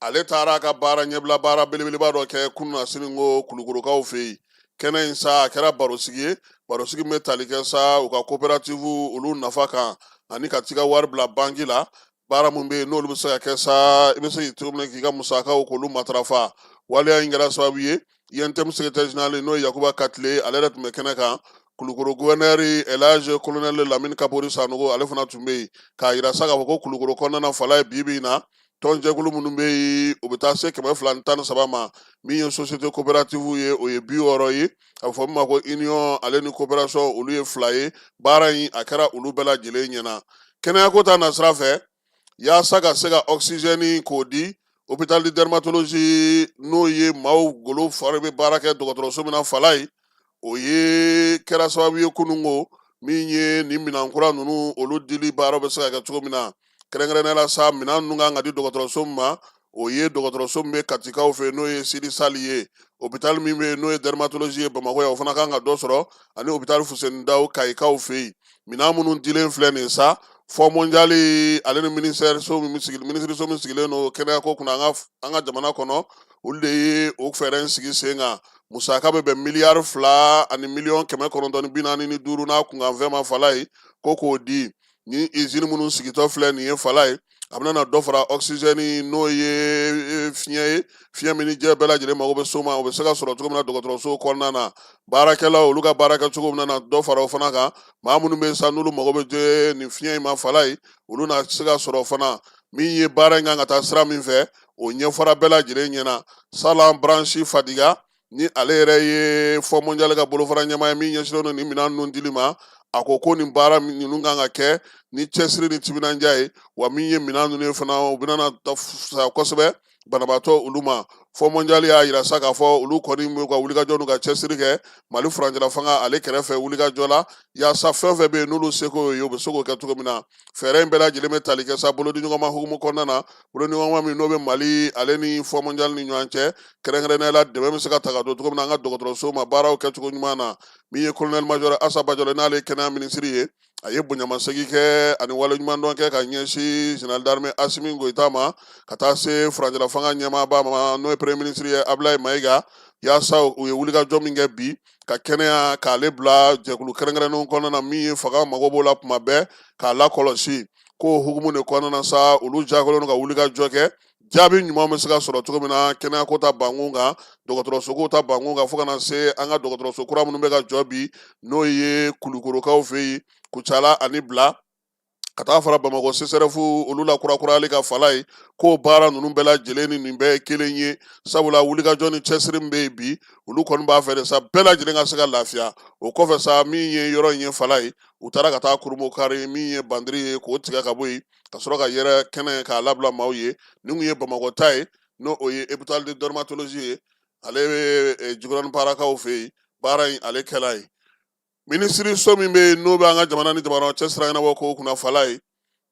ale taara a ka baara ɲɛbila baara belebeleba dɔ kɛ kunasini ko kulukorokaw fɛ yen. Kɛnɛ in sa, a kɛra barosigi ye, barosigi min bɛ tali kɛ sa u ka coopérative olu nafa kan, ani ka t'i ka wari bila banki la, baara min bɛ yen n'olu bɛ se ka kɛ sa, i bɛ se k'i cogo min na k'i ka musakaw k'olu matarafa. Waleya in kɛra sababu ye, UNTM secrétaire général n'o ye Yakuba Katile, ale yɛrɛ tun bɛ kɛnɛ kan. Kulukoro gouverneur Elhaji colonel Lamine Kapori Sanogo, ale fana tun bɛ yen, k'a yira sa k'a fɔ ko Kulukoro kɔnɔna na falayi, bi bi in na, tɔnjɛkulu minnu bɛ yen, o bɛ taa se 213 ma. Min ye société coopérative ye, o ye 60 ye. A bɛ fɔ min ma ko union ale ni coopération, olu ye 2 ye. Baara in a kɛra olu bɛɛ lajɛlen ɲɛna. Kɛnɛyako ta nasira fɛ, yaasa ka se ka oxygène k'o di hôpital de dermatologie, n'o ye maaw golo fari bɛ baara kɛ dɔgɔtɔrɔso min na falayi, o ye kɛra sababu ye kununko min ye nin minɛn kura ninnu, olu dili baara bɛ se ka kɛ cogo min na. Kɛrɛnkɛrɛnnenya la sa, minɛn ninnu kan ka di dɔgɔtɔrɔso min ma, o ye dɔgɔtɔrɔso min bɛ Katikaw fɛ, n'o ye Sidi Sali ye. Hôpital min bɛ yen n'o ye dermatologie ye Bamakɔ yan, o fana kan ka dɔ sɔrɔ, ani hôpital Fuseni Daw Kayikaw fɛ yen. Minɛn minnu dilen filɛ nin sa, Fonds mondial ale ni ministère so min sigi minisiriso min sigilen don kɛnɛyako kunna an ka jamana kɔnɔ, olu de ye o fɛɛrɛ in sigi sen kan. Musaka bɛ bɛn miliyari 2 ani miliyɔn 945 n'a kunkanfɛn ma falayi, ko k'o di. Ni izini minnu sigitɔ filɛ nin ye falayi, a bɛna na dɔ fara oxygène, n'o ye fiɲɛ ye, fiɲɛ min ni diɲɛ bɛɛ lajɛlen mago bɛ so ma, o bɛ se ka sɔrɔ cogo min na dɔgɔtɔrɔso kɔnɔna na. Baarakɛlaw olu ka baara kɛcogo bɛna na dɔ fara o fana kan. Maa minnu bɛ sa n'olu mago bɛ jɛ nin fiɲɛ in ma falayi, olu na se ka sɔrɔ fana. Min ye baara in kan ka taa sira min fɛ, o ɲɛfɔra bɛɛ lajɛlen ɲɛna. Salan Branche Fadiga, ni ale yɛrɛ ye Fonds mondial ka bolofara ɲɛmaa ye min ɲɛsinnen don nin minɛn ninnu dili ma, A ko ko nin baara ninnu kan ka kɛ ni cɛsiri ni timinandiya ye, wa min ye minɛn ninnu ye fana, u bɛna na fisaya kosɛbɛ banabaatɔ olu ma. Fonds mondial y'a yira sa k'a fɔ olu kɔni bɛ ka wulikajɔ n'u ka cɛsiri kɛ Mali furancɛla fanga ale kɛrɛfɛ wulikajɔ la, yaasa fɛn fɛn bɛ yen n'olu seko ye, u bɛ se k'o kɛ cogo min na. Fɛɛrɛ in bɛɛ lajɛlen bɛ tali kɛ sa bolodiɲɔgɔnma hukumu kɔnɔna na, bolodiɲɔgɔnma min n'o bɛ Mali ale ni Fonds mondial ni ɲɔgɔn cɛ, kɛrɛnkɛrɛnnenya la dɛmɛ bɛ se ka ta ka don cogo min na an ka dɔgɔtɔrɔso ma baaraw kɛcogo ɲuman na. Min ye colonel major Asa Bajalo, n'ale ye kɛnɛya minisiri ye, a ye bonyamasegin kɛ ani waleɲumandɔn kɛ ka ɲɛsin général d'armée Asimi Goyita ma, ka taa se furancɛla fanga ɲɛmaaba ma, n'o ye premier ministre ye Abulayi Mayiga, yaasa u ye wulikajɔ min kɛ bi ka kɛnɛya k'ale bila jɛkulu kɛrɛnkɛrɛnnenw kɔnɔna na, min ye fanga mago b'o la tuma bɛɛ k'a lakɔlɔsi. K'o hukumu de kɔnɔna na sa, olu jagoyalen don ka wulikajɔ kɛ, jaabi ɲuman bɛ se ka sɔrɔ cogo min na kɛnɛyako ta bankun kan, dɔgɔtɔrɔsoko ta bankun kan, fo ka na se an ka dɔgɔtɔrɔso kura minnu bɛ ka jɔ bi, n'o ye Kulukorokaw fɛ yen, Kucala ani Bila, ka taa fara Bamakɔ CSRéf olu la kurakurayali ka fala ye. K'o baara ninnu bɛɛ lajɛlen ni nin bɛɛ ye kelen ye, sabula wulikajɔ ni cɛsiri min bɛ yen bi, olu kɔni b'a fɛ de sa bɛɛ lajɛlen ka se ka lafiya. O kɔfɛ sa, min ye yɔrɔ in ye fala ye, u taara ka taa kurunbonkari min ye bandiri ye k'o tigɛ ka bɔ yen, ka sɔrɔ ka yɛrɛ kɛnɛ k'a labila maaw ye. Nin kun ye Bamakɔ ta ye, n'o o ye hôpital de dermatologie ye, ale bɛ Jikɔrɔni Parakaw fɛ yen, baara in ale kɛla ye. Minisiriso min bɛ yen n'o bɛ an ka jamana ni jamana cɛ sira ɲɛnabɔ kow kunna fala ye,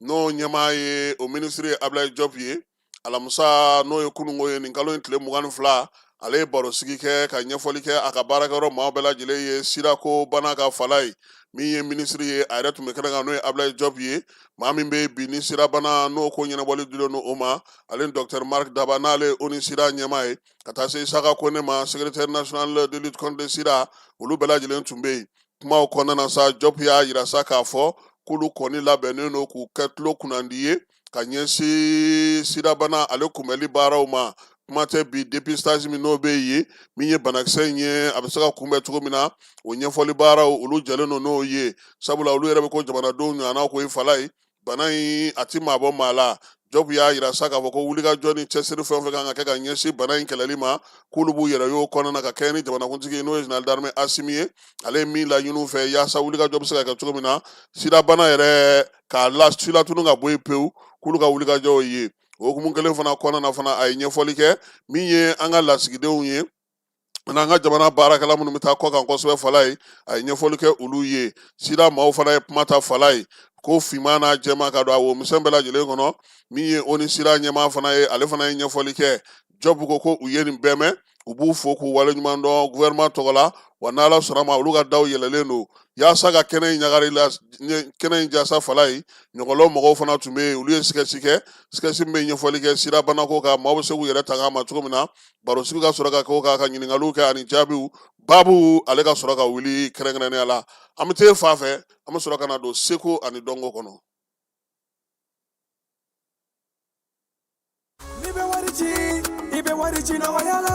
n'o ɲɛmaa ye o minisiri ye Abulayi Jɔpu ye, alamisa, n'o ye kununko ye, nin kalo in tile 22, ale ye barosigi kɛ ka ɲɛfɔli kɛ a ka baarakɛyɔrɔ maaw bɛɛ lajɛlen ye sirako bana ka fala ye. Min ye minisiri ye, a yɛrɛ tun bɛ kɛnɛ kan, n'o ye Abulayi Jɔpu ye, maa min bɛ bi ni sirabana n'o ko ɲɛnabɔli dilen don o ma, ale ni docteur Marc Daba, n'ale ye ONU sida ɲɛmaa ye, ka taa se Isaka Kone ma, secrétaire national de lutte contre le sida, olu bɛɛ lajɛlen tun bɛ yen. Kumaw kɔnɔna na sa, Jɔpu y'a yira sa k'a fɔ k'olu kɔni labɛnnen don k'u kɛ tulo kunnandi ye ka ɲɛsin sidabana ale kunbɛnli baaraw ma. Kuma tɛ bi dépistage min n'o bɛ yen, min ye banakisɛ in ye, a bɛ se ka kunbɛn cogo min na, o ɲɛfɔli baaraw olu jɛlen don n'o ye, sabula olu yɛrɛ bɛ ko jamanadenw ɲɔgɔnna ko i fala ye, bana in a ti maa bɔ maa la. Jɔpu y'a yira sa k'a fɔ ko wulikajɔ ni cɛsiri fɛn o fɛn kan ka kɛ ka ɲɛsin bana in kɛlɛli ma, k'olu b'u yɛrɛ y'o kɔnɔna na ka kɛɲɛ ni jamanakuntigi ye, n'o ye général d'armée Asimi ye, ale ye min laɲini u fɛ yaasa wulikajɔ bɛ se ka kɛ cogo min na sidabana yɛrɛ k'a la silatunu ka bɔ yen pewu, k'olu ka wulikajɔw ye. O hukumu kelen fana kɔnɔna na fana, a ye ɲɛfɔli kɛ min ye an ka lasigidenw ye n'an ka jamana baarakɛla minnu bɛ taa kɔ kan kosɛbɛ fala ye, a ye ɲɛfɔli kɛ olu ye. Sida maaw fana ye kuma ta fala ye, ko finman n'a jɛman ka don a wo misɛn bɛɛ lajɛlen kɔnɔ. Min ye ONU sida ɲɛmaa fana ye, ale fana ye ɲɛfɔli kɛ. Jɔpu ko ko u ye nin bɛɛ mɛn, u b'u fo k'u waleɲuman dɔn gouvernement tɔgɔ la, wa n'Ala sɔnna ma, olu ka daw yɛlɛlen don yaasa ka kɛnɛ in ɲagari la, kɛnɛ in jasa fala ye. Ɲɔgɔlɔn mɔgɔw fana tun bɛ yen, olu ye sketch kɛ, sketch min bɛ ɲɛfɔli kɛ sida banako kan, maaw bɛ se k'u yɛrɛ tanga a ma cogo min na. Barosigi ka sɔrɔ ka k'o kan, ka ɲininkaliw kɛ ani jaabiw, baabu ale ka sɔrɔ ka wuli kɛrɛnkɛrɛnnenya la. An bɛ t'e fan fɛ, an bɛ sɔrɔ ka na don seko ani dɔnko kɔnɔ. N'i bɛ wari ci, i bɛ wari ci nɔgɔya la.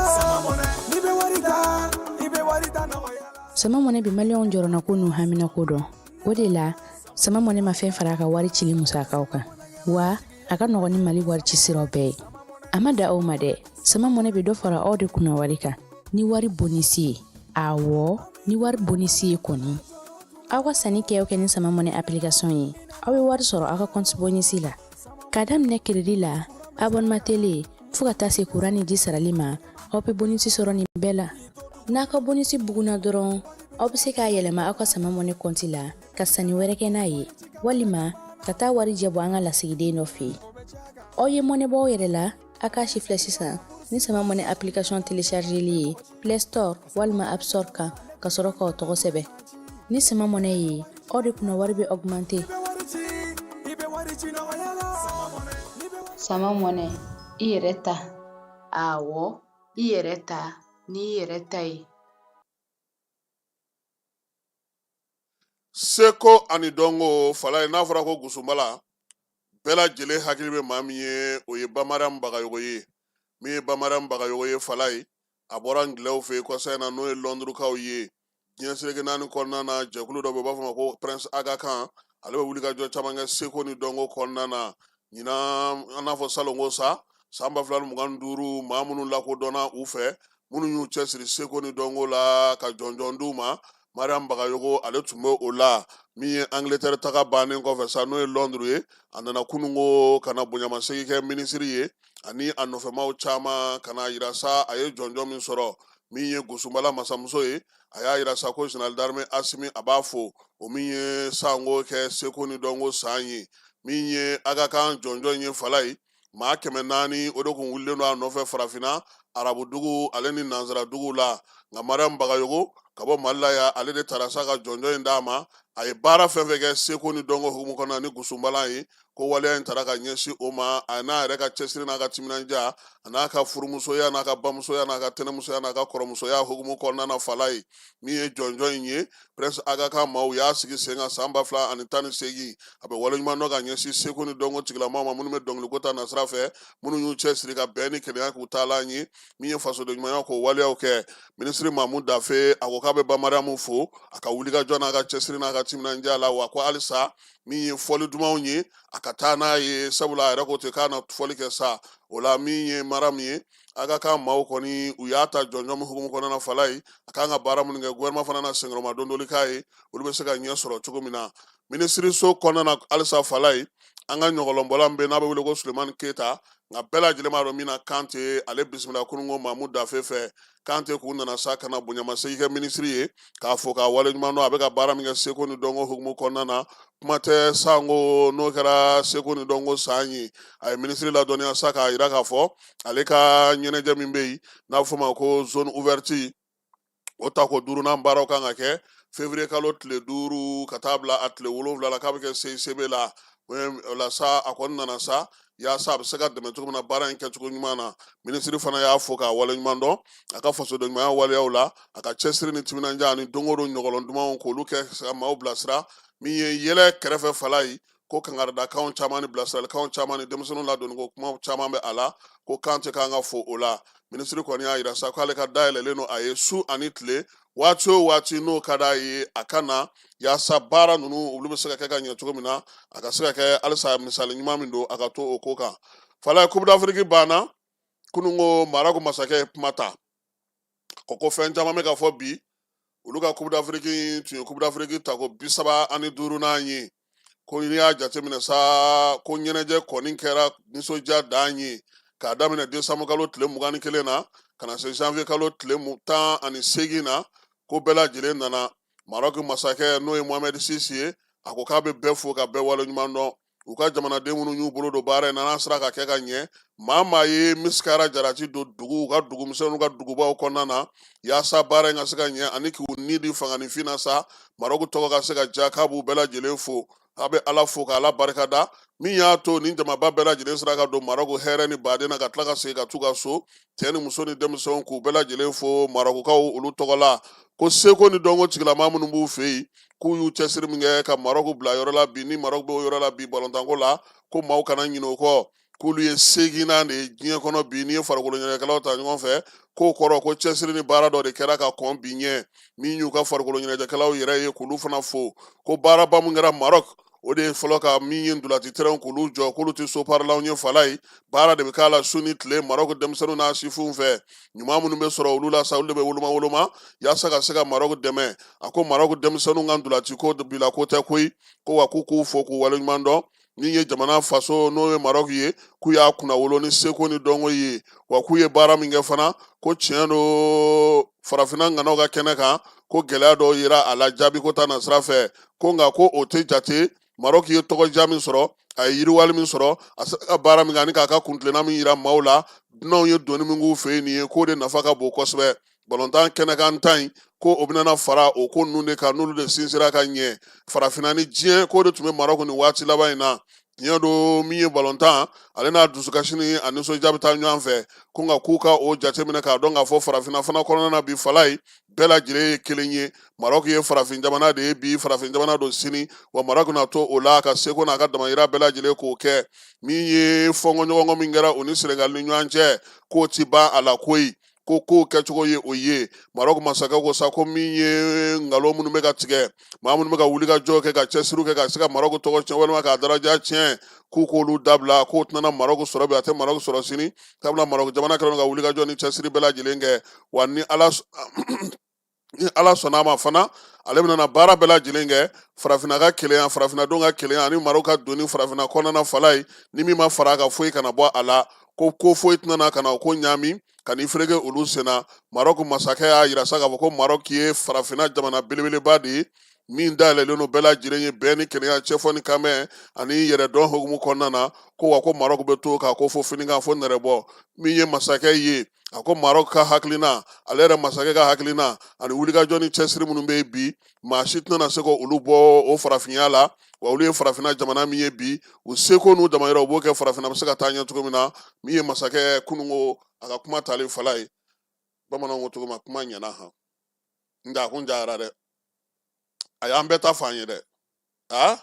N'i bɛ wari ta, i bɛ wari ta nɔgɔya la. Sama Mɔnɛ bɛ maliyɛnw jɔrɔnako n'u haminako dɔn. O de la, Sama Mɔnɛ ma fɛn fara a ka wari cili musakaw kan, wa a ka nɔgɔn ni Mali wari ci siraw bɛɛ ye. A ma dan o ma dɛ, Sama Mɔnɛ bɛ dɔ fara aw de kunna wari kan ni wari bonisi ye. Awɔ, ni wari bonisi ye kɔni. Aw ka sanni kɛ o kɛ ni Sama Mɔnɛ application ye, aw bɛ wari sɔrɔ aw ka compte bonisi la. K'a daminɛ crédit la, abonnement télé, fo ka taa se kuran ni ji sarali ma, aw bɛ bonisi sɔrɔ nin bɛɛ la. N'a ka bonisi bugunna dɔrɔn, aw bɛ se k'a yɛlɛma aw ka Sama Mɔnɛ kɔnti la ka sanni wɛrɛ kɛ n'a ye, walima ka taa warijɛ bɔ an ka lasigiden dɔ fɛ yen. Aw ye mɔnɛ bɔ aw yɛrɛ la, a k'a sifilɛ sisan ni Sama Mɔnɛ application téléchargeli ye Play Store walima App Store kan, ka sɔrɔ k'aw tɔgɔ sɛbɛn. Ni Sama Mɔnɛ ye, aw de kunna wari bɛ augmenter. Sama Mɔnɛ, i yɛrɛ ta. Awɔ, i yɛrɛ ta n'i yɛrɛ ta ye. Seko ani dɔnko fala ye, n'a fɔra ko gusunbala, bɛɛ lajɛlen hakili bɛ maa min ye, o ye Bamariam Bagayogo ye. Min ye Bamariam Bagayogo ye fala ye, a bɔra ngilɛw fɛ yen kɔsa in na, n'o ye Lɔndurukaw ye. Diɲɛ seleke naani kɔnɔna na, jɛkulu dɔ bɛ yen, u b'a fɔ ma ko Prince Aga Khan, ale bɛ wulikajɔ caman kɛ seko ni dɔnko kɔnɔna na. Ɲinan, an n'a fɔ salonko sa, san 2025, maa minnu lakodɔnna u fɛ, minnu y'u cɛsiri seko ni dɔnko la ka jɔnjɔn d'u ma, Mariam Bagayogo ale tun bɛ o la. Min ye Angleterre taga bannen kɔfɛ sa, n'o ye Londres ye, a nana kununko ka na bonyamasegin kɛ minisiri ye ani a nɔfɛmaw caman, ka na yira sa a ye jɔnjɔn min sɔrɔ. Min ye Gosunbala masamuso ye, a y'a yira sa ko général d'armée Asimi, a b'a fo, o min ye sanko kɛ seko ni dɔnko san ye. Min ye Aga Khan jɔnjɔn ye, Falayi, maa 400 o de kun wulilen don a nɔfɛ farafinna, arabudugu ale ni nansaraduguw la. Nka Mariam Bagayogo ka bɔ Mali la yan, ale de taara sa ka jɔnjɔn in d'a ma. A ye baara fɛn fɛn kɛ seko ni dɔnko hukumu kɔnɔ ni Gosunbala ye, ko waleya in taara ka ɲɛsin o ma, a n'a yɛrɛ ka cɛsiri n'a ka timinandiya, a n'a ka furumusoya n'a ka bamusoya n'a ka tɛnɛmusoya n'a ka kɔrɔmusoya hukumu kɔnɔna na. Falayi, min ye jɔnjɔn in ye, Prince Aga Khan maaw y'a sigi sen kan san 2018. A bɛ waleɲuman dɔn ka ɲɛsin seko ni dɔnko tigilamaw ma, minnu bɛ dɔnkiliko ta nasira fɛ, minnu y'u cɛsiri ka bɛn ni kelenya k'u taalan ye, min ye fasoden ɲumanya k'o waleyaw kɛ. Minisiri Mamu Dafe, a ko k'a bɛ ba Mariamu fo a ka wulikajɔ n'a ka cɛsiri n'a ka timinandiya la, wa ko halisa min ye fɔli dumanw ye, a ka taa n'a ye, sabula a yɛrɛ ko ten k'a na fɔli kɛ sa. O la, min ye Mariamu ye, Aga Khan maaw kɔni u y'a ta jɔnjɔn min hukumu kɔnɔna na, Falayi, a kan ka baara minnu kɛ, gouvernement fana na senkɔrɔma dondoli k'a ye, olu bɛ se ka ɲɛ sɔrɔ cogo min na minisiriso kɔnɔna na. Halisa Falayi, an ka ɲɔgɔlɔnbɔla bɛ n'a bɛ wele ko Sulemani Keyita, nka bɛɛ lajɛlen b'a dɔn min na, Kante, ale bisimila kununko Mamu Dafe fɛ. Kante k'u nana sa ka na bonyamasegin kɛ minisiri ye, k'a fo k'a waleɲuman dɔn a bɛ ka baara min kɛ seko ni dɔnko hukumu kɔnɔna na. Kuma tɛ sanko n'o kɛra seko ni dɔnko san ye. A ye minisiri ladɔnniya sa k'a yira k'a fɔ ale ka ɲɛnajɛ min bɛ yen n'a bɛ f'o ma ko zone ouverte, o tako duurunan baaraw kan ka kɛ février kalo tile 5 ka taa bila a tile 7 la, k'a bɛ kɛ CICB la. O la sa, a kɔni nana sa yaasa a bɛ se ka dɛmɛ cogo min na baara in kɛcogo ɲuman na. Minisiri fana y'a fo k'a waleɲuman dɔn a ka fasoden ɲumanya waleyaw la, a ka cɛsiri ni timinandiya ani don o don ɲɔgɔlɔn dumanw k'olu kɛ ka maaw bilasira. Min ye yɛlɛ kɛrɛfɛ, Falayi, ko kangaridakanw caman ni bilasiralikanw caman ni denmisɛnninw ladonni ko kuma caman bɛ a la, ko Kante kan ka fo o la. Minisiri kɔni y'a yira sa k'ale ka dayɛlɛlen don a ye su ani tile, waati o waati n'o ka d'a ye, a ka na yaasa baara ninnu olu bɛ se ka kɛ ka ɲɛ cogo min na, a ka se ka kɛ halisa misali ɲuman min don, a ka to o ko kan. Falayi, Coupe d'Afrique banna kununko. Marɔku masakɛ ye kuma ta, ko fɛn caman bɛ ka fɔ bi. Olu ka Coupe d'Afrique tun ye Coupe d'Afrique tako 35nan ye. Ko n'i y'a jateminɛ sa, ko ɲɛnajɛ kɔni kɛra nisɔndiya dan ye, k'a daminɛ décembre kalo tile 21 na ka na se janvier kalo tile 18 na, ko bɛɛ lajɛlen nana. Marɔku masakɛ, n'o ye Mohamed six ye, a ko k'a bɛ bɛɛ fo ka bɛɛ waleɲuman dɔn, u ka jamanaden minnu y'u bolo don baara in na, n'a sera ka kɛ ka ɲɛ. Maa ye misikara jarati don dugu, u ka dugumisɛnninw ka dugubaw kɔnɔna na, yaasa baara in ka se ka ɲɛ ani k'u ni di fanganifin na sa, Marɔku tɔgɔ ka se ka diya, k'a b'u bɛɛ lajɛlen fo. A bɛ Ala fo k'Ala barika da min y'a to nin jamaba bɛɛ lajɛlen sera ka don Marɔku hɛrɛ ni baden na, ka tila ka segin ka t'u ka so, cɛ ni muso ni denmisɛnw, k'u bɛɛ lajɛlen fo Marɔkukaw olu tɔgɔ la. Ko seko ni dɔnko tigilama minnu b'u fɛ yen, k'u y'u cɛsiri min kɛ ka Marɔku bila yɔrɔ la bi, ni Marɔku b'o yɔrɔ la bi balontanko la, ko maaw kana ɲinɛ o kɔ, k'olu ye seginnan de ye diɲɛ kɔnɔ bi n'i ye farikolo ɲɛnajɛkɛlaw ta ɲɔgɔn fɛ. K'o kɔrɔ ko cɛsiri ni baara dɔ de kɛra ka kɔn bi ɲɛ. Min y'u ka farikolo ɲɛnajɛkɛlaw yɛrɛ ye, k'olu fana fo, ko baaraba min kɛra Marɔku, o de ye fɔlɔ ka min ye ntolaci terɛnw k'olu jɔ, k'olu tɛ so parilanw ye. Falayi, baara de bɛ k'a la su ni tile Marɔku denmisɛnninw n'a sifinw fɛ. Ɲuman minnu bɛ sɔrɔ olu la sa, olu de bɛ woloma woloma yaasa ka se ka Marɔku dɛmɛ. A ko Marɔku denmisɛnninw ka ntolaci ko bila ko tɛ koyi, ko wa k'u k'u fo k'u waleɲuman dɔn. Min ye jamana faso, n'o ye Marɔku ye, k'u y'a kunnawolo ni seko ni dɔnko ye, wa k'u ye baara min kɛ fana, ko tiɲɛ don, farafinna ŋanaw ka kɛnɛ kan, ko gɛlɛya dɔw yera a la jaabi ko ta na sira fɛ, ko nka ko o tɛ jate. Marɔku ye tɔgɔdiya min sɔrɔ, a ye yiriwali min sɔrɔ, a sera ka baara min kɛ ani k'a ka kuntilenna min yira maaw la, dunanw ye donni min k'u fɛ yen nin ye, k'o de nafa ka bon kosɛbɛ. Balontan kɛnɛkan ta in, ko o bɛna fara o ko ninnu de kan, n'olu de sinsira ka ɲɛ farafinna ni diɲɛ, k'o de tun bɛ Marɔku nin waati laban in na. Tiɲɛ don, min ye balontan, ale n'a dusukasi ni a nisɔndiya bɛ taa ɲɔgɔn fɛ, ko nka k'u ka o jateminɛ k'a dɔn k'a fɔ farafinna fana kɔnɔna na bi, Falayi, bɛɛ lajɛlen ye kelen ye. Marɔku ye farafin jamana de ye bi, farafin jamana don sini, wa Marɔku na to o la ka seko n'a ka damayira bɛɛ lajɛlen k'o kɛ. Min ye fɔnkɔɲɔgɔnkɔ min kɛra u ni Senegali ni ɲɔgɔn cɛ, k'o ti ban a la koyi, ko kow kɛcogo ye o ye. Marɔku masakɛ ko sa ko min ye nkalon minnu bɛ ka tigɛ, maa minnu bɛ ka wuli ka jɔ kɛ, ka cɛsiriw kɛ ka se ka Marɔku tɔgɔ tiɲɛ walima k'a daraja tiɲɛ, k'u k'olu dabila, k'o tɛna Marɔku sɔrɔ bi, a tɛ Marɔku sɔrɔ sini, sabula Marɔku jamana kɛlen don ka wuli ka jɔ ni cɛsiri bɛɛ lajɛlen kɛ, wa ni Ala Ni Ala sɔnna a ma fana, ale bɛna baara bɛɛ lajɛlen kɛ farafinna ka kelenya, farafinnadenw ka kelenya ani Maroc ka donni farafinna kɔnɔna fala ye. Ni min ma fara a kan, foyi kana bɔ a la, ko foyi tɛna na ka na ko ɲaami ka n'i fereke olu senna. Maroc masakɛ y'a yira sa k'a fɔ ko Maroc ye farafinna jamana belebeleba de ye min dayɛlɛlen don bɛɛ lajɛlen ye, bɛn ni kelenya, cɛfɔ ni kanbɛn ani yɛrɛdɔn hukumu kɔnɔna na. Ko wa ko Maroc bɛ to k'a ko fo finikan fo nɛrɛbɔ. Min ye masakɛ ye, a ko Maroc ka hakilina, ale yɛrɛ masakɛ ka hakilina ani wulikajɔ ni cɛsiri minnu bɛ yen bi, maa si tɛna se ka olu bɔ o farafinya la. Wa olu ye farafinna jamana min ye bi, u seko n'u damayira, u b'o kɛ farafinna bɛ se ka taa ɲɛ cogo min na. Min ye masakɛ kununko a ka kuma talen fala ye, bamananw ko cogo min, kuma ɲɛna han, nka a kun jayara dɛ, a y'an bɛɛ ta f'an ye dɛ. A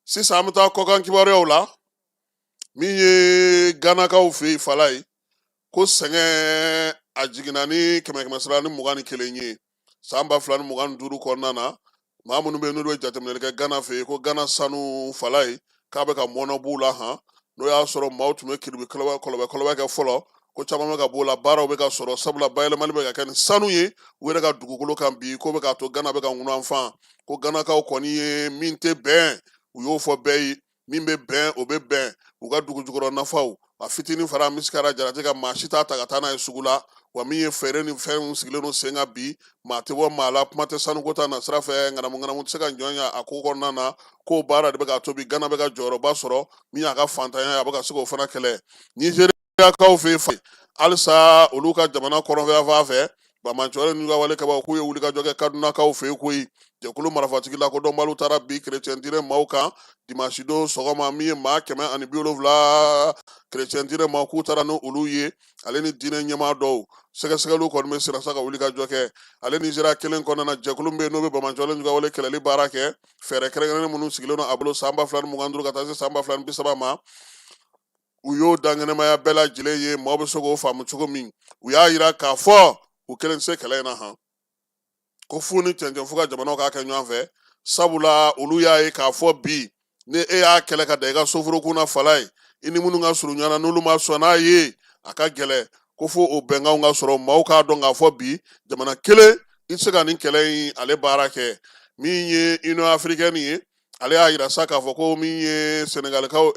sisan an bɛ taa kɔkan kibaruyaw la. Min ye Ganakaw fɛ yen fala ye, ko sɛgɛn a jiginna ni kɛmɛ kɛmɛ sara ni 21 ye san 2025 kɔnɔna na. Maa minnu bɛ yen n'olu bɛ jateminɛli kɛ Gana fɛ yen, ko Gana sanu fala ye, k'a bɛ ka mɔnɔ b'u la han. N'o y'a sɔrɔ maaw tun bɛ kiribi kɔlɔbɛ kɔlɔbɛ kɔlɔbɛ kɛ fɔlɔ, ko caman bɛ ka b'o la, baaraw bɛ ka sɔrɔ, sabula bayɛlɛmali bɛ ka kɛ ni sanu ye u yɛrɛ ka dugukolo kan bi, ko bɛ k'a to Gana bɛ ka ŋunanfan. Ko Ganakaw kɔni ye min tɛ bɛn, u y'o fɔ bɛɛ ye, min bɛ bɛn, o bɛ bɛn. U ka dugu jukɔrɔ nafaw a fitinin fara misikara jarati ka, maa si t'a ta ka taa n'a ye sugu la. Wa min ye feere ni fɛnw sigilen don sen kan bi, maa tɛ bɔ maa la, kuma tɛ sanuko ta nasira fɛ, ŋanamu ŋanamu tɛ se ka jɔn ya a ko kɔnɔna na. K'o baara de bɛ k'a to bi Gana bɛ ka jɔyɔrɔba sɔrɔ, min y'a ka fantanya ye, a bɛ ka se k'o fana kɛlɛ. Nizeriyakaw fɛ yen halisa, olu ka jamana kɔrɔnfɛ fɛ, banbaanciwale n'u ka wale kɛbaaw k'u ye wulikajɔ kɛ Kadunakaw fɛ yen koyi. Jɛkulu marifatigi lakodɔnbaliw taara bin kerecɛn diinɛ maaw kan dimansi don sɔgɔma. Min ye maa 170 kerecɛn diinɛ maaw, k'u taara ni olu ye, ale ni diinɛ ɲɛmaa dɔw. Sɛgɛsɛgɛliw kɔni bɛ senna sa ka wulikajɔ kɛ. Ale Nizeriya kelen kɔnɔna na, jɛkulu min bɛ yen n'o bɛ banbaanciwale n'u ka wale kɛlɛli baara kɛ, fɛɛrɛ kɛrɛnkɛrɛnnen minnu sigilen don a bolo san 2025 ka taa se san 2030 ma, u y'o dankɛnɛmaya bɛɛ lajɛlen ye, maaw bɛ se k'o faamu cogo min. U y'a yira k'a fɔ u kelen tɛ se kɛlɛ in na han, ko fu ni cɛncɛn fo ka jamanaw k'a kɛ ɲɔgɔn fɛ, sabula olu y'a ye k'a fɔ bi ni e y'a kɛlɛ ka da i ka soforokun na fala ye, i ni minnu ka surun ɲɔgɔn na, n'olu ma sɔn n'a ye, a ka gɛlɛn. Ko fo o bɛnkanw ka sɔrɔ, maaw k'a dɔn k'a fɔ bi jamana kelen i tɛ se ka nin kɛlɛ in ale baara kɛ. Min ye Union africaine ye, ale y'a yira sa k'a fɔ ko min ye Senegalikaw,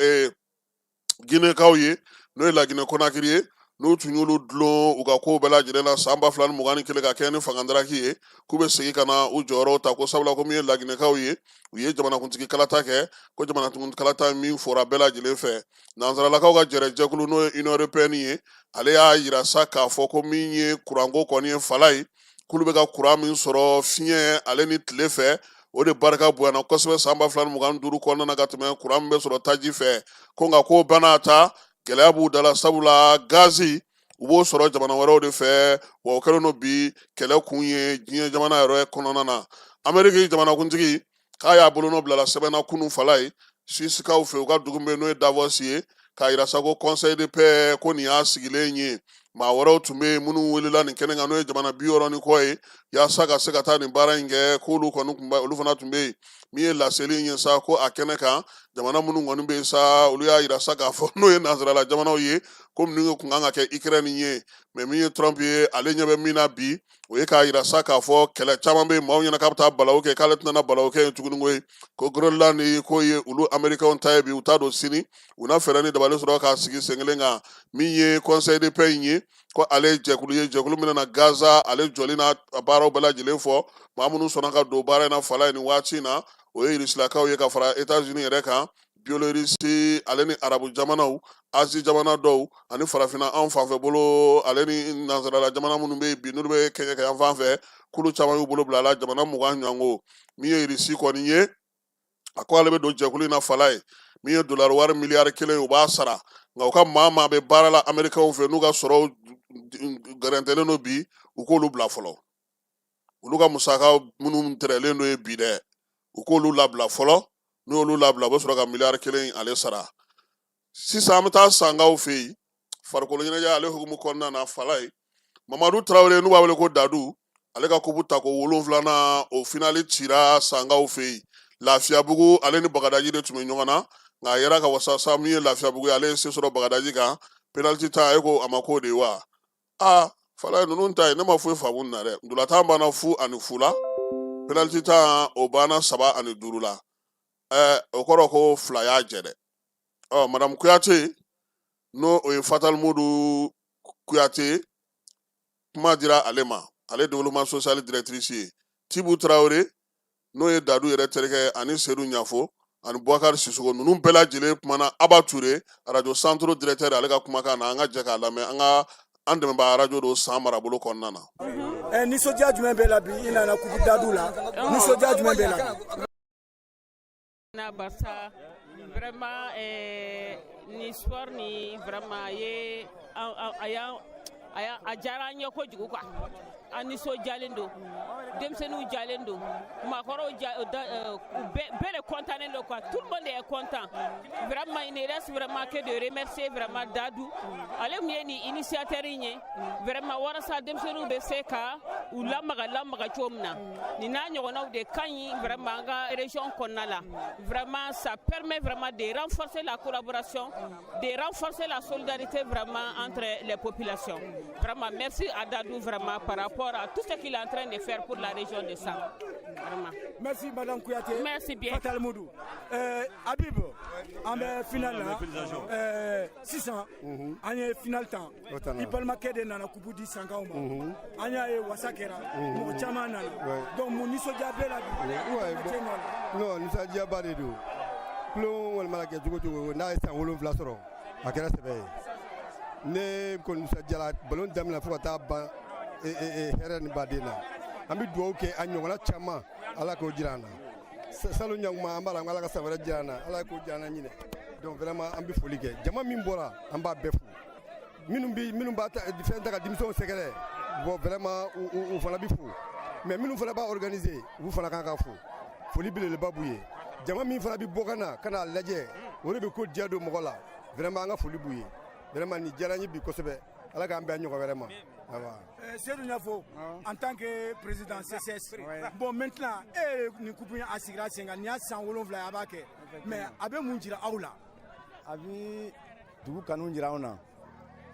Ginɛkaw ye, n'o ye Laginɛ Konakiri ye, n'u tun y'olu dulon u ka kow bɛɛ lajɛlen na san 2021 ka kɛ ni fangadaraki ye, k'u bɛ segin ka na u jɔyɔrɔw ta. Ko sabula ko min ye Laginɛkaw ye, u ye jamanakuntigi kalata kɛ, ko jamanakuntigi kalata min fɔra bɛɛ lajɛlen fɛ. Nansaralakaw ka jɛrɛ jɛkulu, n'o ye Union européenne ye, ale y'a yira sa k'a fɔ ko min ye kuranko kɔni ye fala ye, k'olu bɛ ka kuran min sɔrɔ fiɲɛ ale ni tile fɛ, o de barika bonyana kosɛbɛ san 2025 kɔnɔna na ka tɛmɛ kuran min bɛ sɔrɔ taji fɛ. Ko nka k'o bana ta gɛlɛya b'u da la, sabula gazi u b'o sɔrɔ jamana wɛrɛw de fɛ, wa o kɛlen don bi kɛlɛ kun ye diɲɛ jamana yɛrɛ kɔnɔna na. Ameriki jamanakuntigi k'a y'a bolonɔ bila la sɛbɛn na kunun fala ye, Suisikaw fɛ, u ka dugu bɛ n'o ye Davos ye, k'a yira sa ko Conseil de paix ko nin y'a sigilen ye. Maa wɛrɛw tun bɛ yen minnu welela nin kɛnɛ kan, n'o ye jamana 60 ni kɔ ye, yaasa ka se ka taa nin baara in kɛ, k'olu kɔni tun bɛ, olu fana tun bɛ yen. Min ye laseli in ye sa, ko a kɛnɛ kan, jamana minnu kɔni bɛ yen sa, olu y'a yira sa k'a fɔ n'o ye nansarala jamanaw ye, ko minnu tun kan ka kɛ Ukraine ye. Mais min ye Trump ye, ale ɲɛ bɛ min na bi, o ye k'a yira sa k'a fɔ kɛlɛ caman bɛ yen, maaw ɲɛna k'a bɛ taa balawu kɛ, k'ale tɛna balawu kɛ yen tuguni koyi. Ko Groenland k'o ye olu Américains ta ye bi, u t'a don sini, u na fɛɛrɛ ni dabali sɔrɔ k'a sigi sen kelen kan. Min ye Conseil de paix in ye, ko ale ye jɛkulu ye, jɛkulu min na Gaza ale jɔli n'a baaraw bɛɛ lajɛlen fɔ. Maa minnu sɔnna ka don baara in na fala ye nin waati in na, o ye Irisilakaw ye ka fara États-Unis yɛrɛ kan, Biélorussie ale ni arabu jamanaw, Asie jamana dɔw ani farafinna anw fanfɛ bolo, ale ni nansarala jamana minnu bɛ yen bi n'olu bɛ kɛɲɛka yan fan fɛ, k'olu caman y'u bolo bila a la, jamana 20 ɲɔgɔnko. Min ye Irisi kɔni ye, a ko ale bɛ don jɛkulu in na fala ye. Min ye dolari wari miliyari 1 ye, u b'a sara, nka u ka maa maa bɛ baara la Amerikɛnw fɛ, n'u ka sɔrɔw gɛrɛntɛlen don bi, u k'olu bila fɔlɔ. Olu ka musaka minnu tɛrɛlen don ye bi dɛ, u k'olu labila fɔlɔ. N'u y'olu labila, u bɛ sɔrɔ ka miliyari 1 ale sara. Sisan an bɛ taa Sankaw fɛ yen, farikolo ɲɛnajɛ ale hukumu kɔnɔna na fala ye. Mamadu Tarawele, n'u b'a wele ko Dadu, ale ka kupu tako 7nan, o finali cira Sankaw fɛ yen. Lafiyabugu ale ni Bagadaji de tun bɛ ɲɔgɔn na, nka a yɛrɛ ka wasa sa, min ye Lafiyabugu ye, ale ye se sɔrɔ Bagadaji kan penalty ta. E ko a ma k'o de ye wa? Aa. Fala ninnu ta ye, ne ma foyi faamu nin na dɛ. Ntolatan banna 0-0 la, penalty tan o banna 3-5 la. O kɔrɔ ko 2 y'a jɛ dɛ. Ɔ, madame Kuyate, n'o o ye Fatal Mudu Kuyate, kuma dira ale ma, ale développement social directrice ye. Tibu Tarawele, n'o ye Dadu yɛrɛ terikɛ, ani Sedu Ɲafo ani Bubakari Sisoko, ninnu bɛɛ lajɛlen kumana Aba Ture, radio centre directeur, ale ka kumakan na. An ka jɛ k'a lamɛn. An ka an dɛmɛbaa arajo don San marabolo kɔnɔna na. Nisɔndiya jumɛn b'e la bi? I nana coupe Dadu la, nisɔndiya jumɛn b'e la bi? Na barisa vraiment ni sport ni vraiment a ye a y'an a diyara an ye kojugu quoi. An nisɔndiyalen don, denmisɛnninw jalen don, maakɔrɔw ja bɛɛ de content don quoi. Tout le monde est content vraiment. Il ne reste vraiment que de remercier vraiment Dadu, ale min ye nin initiateur in ye vraiment, walasa denmisɛnninw bɛ se ka u lamaga lamaga cogo min na. Nin n'a ɲɔgɔnnaw de ka ɲi vraiment an ka région kɔnɔna la. Vraiment, ça permet vraiment de renforcer la collaboration, de renforcer la solidarité vraiment entre les populations. Vraiment, merci à Dadou vraiment par rapport à tout ce qu'il est en train de faire pour la région de San. Vraiment. Merci madame Kouyaté. Merci bien. Fatal Moudou. Habib, an bɛ final la. Sisan an ye final tan. I balimakɛ de nana coupe di Sankaw ma. An y'a ye wasa kɛra. Mɔgɔ caman nana. Donc mun nisɔndiya b'e la bi? Cɛ nɔ la. Non, nisɔndiyaba de don. Tulon kɔni mana kɛ cogo cogo, n'a ye san 7 sɔrɔ, a kɛra sɛbɛ ye. Ne kɔni nisɔndiyara ballon daminɛ fo ka taa ban hɛrɛ ni baden na. An bɛ dugawu kɛ, a ɲɔgɔnna caman, Ala k'o jira an na. Salon ɲakuma, an b'a la Ala ka san wɛrɛ jira an na, Ala k'o jira an na ɲinɛ. Donc vraiment, an bɛ foli kɛ. Jama min bɔra, an b'a bɛɛ fo. Minnu bi minnu b'a fɛn ta ka denmisɛnw sɛgɛrɛ, bon, vraiment, u fana bɛ fo, mais minnu fana b'a organiser, olu fana kan ka fo. Foli belebeleba b'u ye. Jama min fana bɛ bɔ ka na ka n'a lajɛ, o de bɛ ko diya don mɔgɔ la. Vraiment, an ka foli b'u ye. Vraiment, nin diyara n ye bi kosɛbɛ. Ala k'an bɛn ɲɔgɔn wɛrɛ ma. Seydou Niafo, en tant que président CCS, bon, maintenant e nin coupe a sigira sen kan, nin y'a san 7 ye a b'a kɛ, mais a bɛ mun jira aw la? A bɛ dugu kanu jira anw na,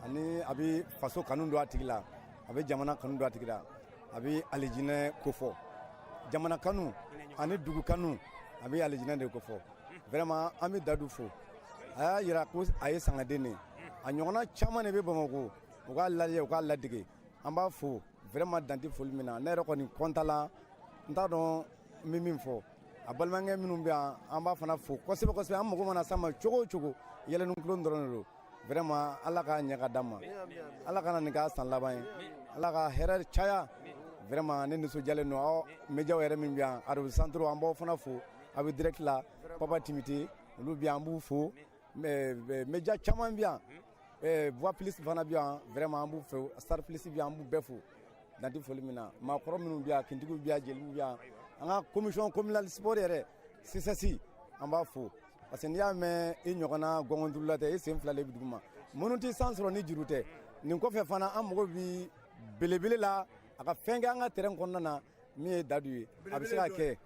ani a bɛ faso kanu don a tigi la, a bɛ jamana kanu don a tigi la, a bɛ alijinɛ kofɔ. Jamana kanu ani dugu kanu, a bɛ alijinɛ de kofɔ. Vraiment, an bɛ Dadu fo. A y'a jira ko a ye sangaden de, a ɲɔgɔnna caman de bɛ Bamakɔ, u k'a lajɛ, u k'a ladege. An b'a fo vraiment, dan tɛ foli min na. Ne yɛrɛ kɔni kɔntan la, n t'a dɔn n bɛ min fɔ. A balimakɛ minnu bɛ yan, an b'a fana fo kosɛbɛ kosɛbɛ. An mago mana s'a ma cogo o cogo, yɛlɛni kulon dɔrɔn de don. Vraiment, Ala k'a ɲɛ ka d'an ma, Ala kana nin k'a san laban ye, Ala ka hɛrɛ caya. Vraiment, ne nisɔndiyalen don. Aw médiaw yɛrɛ min bɛ yan, radio centre, an b'aw fana fo. A bɛ direct la, Papa Timite, olu bɛ yan, an b'u fo. Média caman bɛ yan, Voix Plus fana bɛ yan, vraiment an b'u fo. Star Plus bɛ yan, an b'u bɛɛ fo, dan tɛ foli min na. Maakɔrɔ minnu bɛ yan, kintigiw bɛ yan, jeliw bɛ yan, an ka commission communale sport yɛrɛ, CCS, an b'a fo, parce que n'i y'a mɛn i ɲɔgɔnna gɔngɔndurula tɛ, i sen fila de bɛ duguma. Minnu tɛ san sɔrɔ ni juru tɛ. Nin kɔfɛ fana, an mago bɛ belebele la, a ka fɛn kɛ an ka terrain kɔnɔna na min ye Dadu ye, a bɛ se ka kɛ.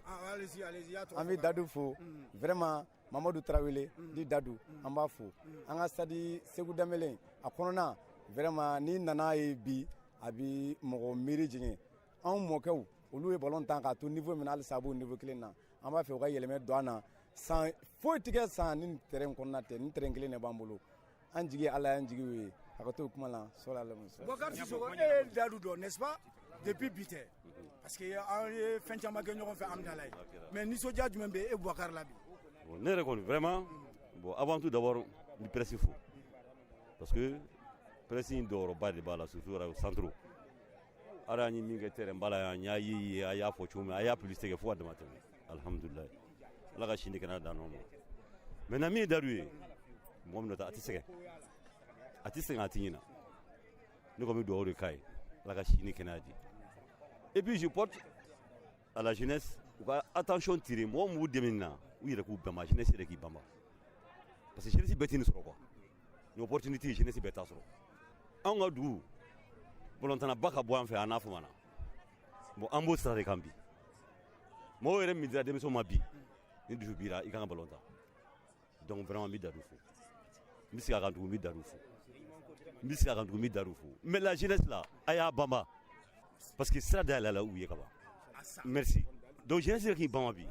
An bɛ Dadu fo vraiment. Mamadu Tarawele di Dadu, an b'a fo. An ka stade Segu Danbele a kɔnɔna, vraiment, n'i nana ye bi, a bɛ mɔgɔ miiri jigin. Anw mɔkɛw, olu ye ballon tan k'a to niveau min na, halisa a b'o niveau kelen na. An b'a fɛ u ka yɛlɛmɛ don an na. San foyi tigɛ san ni terrain kɔnɔna tɛ, ni terrain kelen de b'an bolo. An jigi Ala y'an jigi ye a ka to kuma la sɔrɔ ala. Boubacar Sissoko, e ye Dadu dɔn, n'est-ce pas? Depuis bi tɛ, parce que an ye fɛn caman kɛ ɲɔgɔn fɛ Amidalayi, mais nisɔndiya jumɛn bɛ e Boubacar la bi? Bon, ne yɛrɛ kɔni, vraiment, bon, avant tout d'abord, n bɛ presse fo, parce que presse in jɔyɔrɔba de b'a la, surtout radio centre. Ala ye min kɛ terrain ba la yan, n y'a ye, a y'a fɔ cogo min, a y'a publicité kɛ fo ka dama tɛmɛ. Alhamdulilayi, Ala ka sini kɛnɛya d'an ma. Maintenant, min ye Dadu ye, mɔgɔ min nɔ tɛ, a tɛ sɛgɛn, a tɛ sɛgɛn, a tɛ ɲina. Ne kɔni bɛ dugawu de k'a ye, Ala ka sini kɛnɛya di. Et puis je porte à la jeunesse u ka attention tirer. Mɔgɔ min b'u dɛmɛ nin na, u yɛrɛ k'u banba, jeunesse yɛrɛ k'i banba, parce que jeunesse bɛɛ tɛ nin sɔrɔ quoi. Nin opportunité, jeunesse bɛɛ t'a sɔrɔ. Anw ka dugu balontanaba ka bɔ an fɛ, an n'a fama na. Bon, an b'o sira de kan bi. Mɔgɔw yɛrɛ min dira denmisɛnw ma bi, ni dusu b'i la, i kan ka balon tan. Donc vraiment, n bɛ Dadu fo, n bɛ segin a kan tugun, n bɛ Dadu fo. N bɛ segin a kan tugun, n bɛ Dadu fo. Mais la jeunesse là, a y'a banba parce que sira dayɛlɛ la u ye ka ban. Merci. Donc jeunesse yɛrɛ k'i banba bi.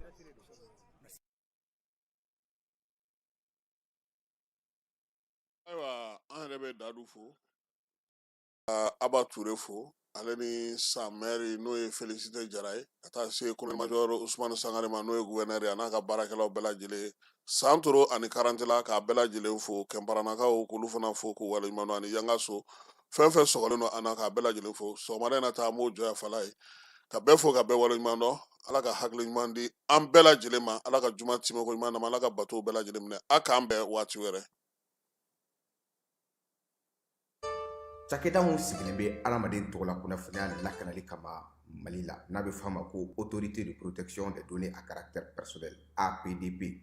Ayiwa, an yɛrɛ bɛ Dadu fo, Aba Ture fo, ale ni san maire n'o ye Félicité Jara ye, ka taa se colonel major Ousmane Sangare ma, n'o ye gouverneur ye, a n'a ka baarakɛlaw bɛɛ lajɛlen, Santoro ani Karantela, k'a bɛɛ lajɛlen fo, Kɛnparanakaw k'olu fana fo k'u waleɲuman dɔn, ani Yangaso fɛn fɛn sɔgɔlen don an na, k'a bɛɛ lajɛlen fo. Sɔgɔmada in na ta, an b'o jɔ yan fala ye, ka bɛɛ fo ka bɛɛ waleɲuman dɔn. Ala ka hakili ɲuman di an bɛɛ lajɛlen ma, Ala ka juma timɛko ɲuman d'an ma, Ala ka batow bɛɛ lajɛlen minɛ. A k'an bɛn waati wɛrɛ. Cakɛda min sigilen bɛ adamaden tɔgɔla kunnafoniya lakanali kama Mali la, n'a bɛ f'a ma ko Autorité de protection des données à caractère personnel, APDP,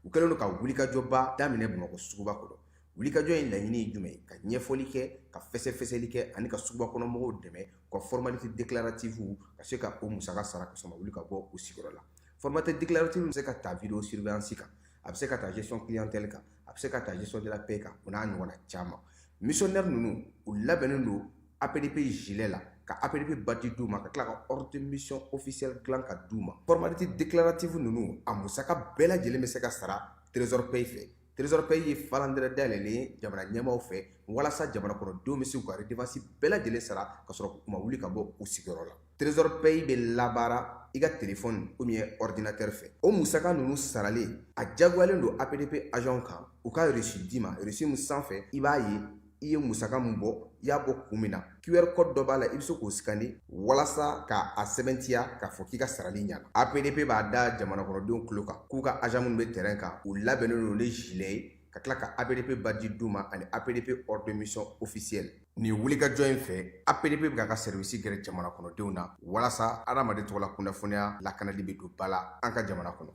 u kɛlen don ka wulikajɔba daminɛ Bamakɔ suguba kɔnɔ. Wulikajɔ in laɲini ye jumɛn ye? Ka ɲɛfɔli kɛ, ka fɛsɛfɛsɛli kɛ ani ka suguba kɔnɔ mɔgɔw dɛmɛ u ka formalité déclarative ka se ka o musaka sara ka sɔrɔ ma wuli ka bɔ u sigiyɔrɔ la. Formalité déclarative bɛ se ka ta vidéo surveillance kan, a bɛ se ka ta gestion clientèle kan, a bɛ se ka ta gestion de la paie kan, o n'a ɲɔgɔnna caman. Missionnaire ninnu, u labɛnnen don APDP gilet la, ka APDP badge d'u ma, ka tila ka ordre de mission officielle dilan ka d'u ma. Formalité déclarative ninnu, a musaka bɛɛ lajɛlen bɛ se ka sara Trésor Pay fɛ. Trésor Pay ye falandɛrɛ dayɛlɛlen ye jamana ɲɛmaaw fɛ walasa jamana kɔnɔdenw bɛ se k'u ka redevance bɛɛ lajɛlen sara ka sɔrɔ u ma wuli ka bɔ u sigiyɔrɔ la. Trésor Pay bɛ labaara i ka téléphone ou bien ordinateur fɛ. O musaka ninnu saralen, a jagoyalen don APDP agent kan u ka reçu d'i ma, reçu min sanfɛ i b'a ye i ye musaka min bɔ, i y'a bɔ kun min na. QR code dɔ b'a la, i bɛ se k'o scanner walasa ka a sɛbɛntiya k'a fɔ k'i ka sarali ɲana. APDP b'a da jamana kɔnɔdenw tulo kan k'u ka agent minnu bɛ terrain kan, u labɛnnen don ni gilet ye, ka tila ka APDP badge d'u ma ani APDP ordre de mission officielle. Nin wulikajɔ in fɛ, APDP bɛ k'a ka service gɛrɛ jamana kɔnɔdenw na walasa adamaden tɔgɔla kunnafoniya lakanali bɛ don ba la an ka jamana kɔnɔ.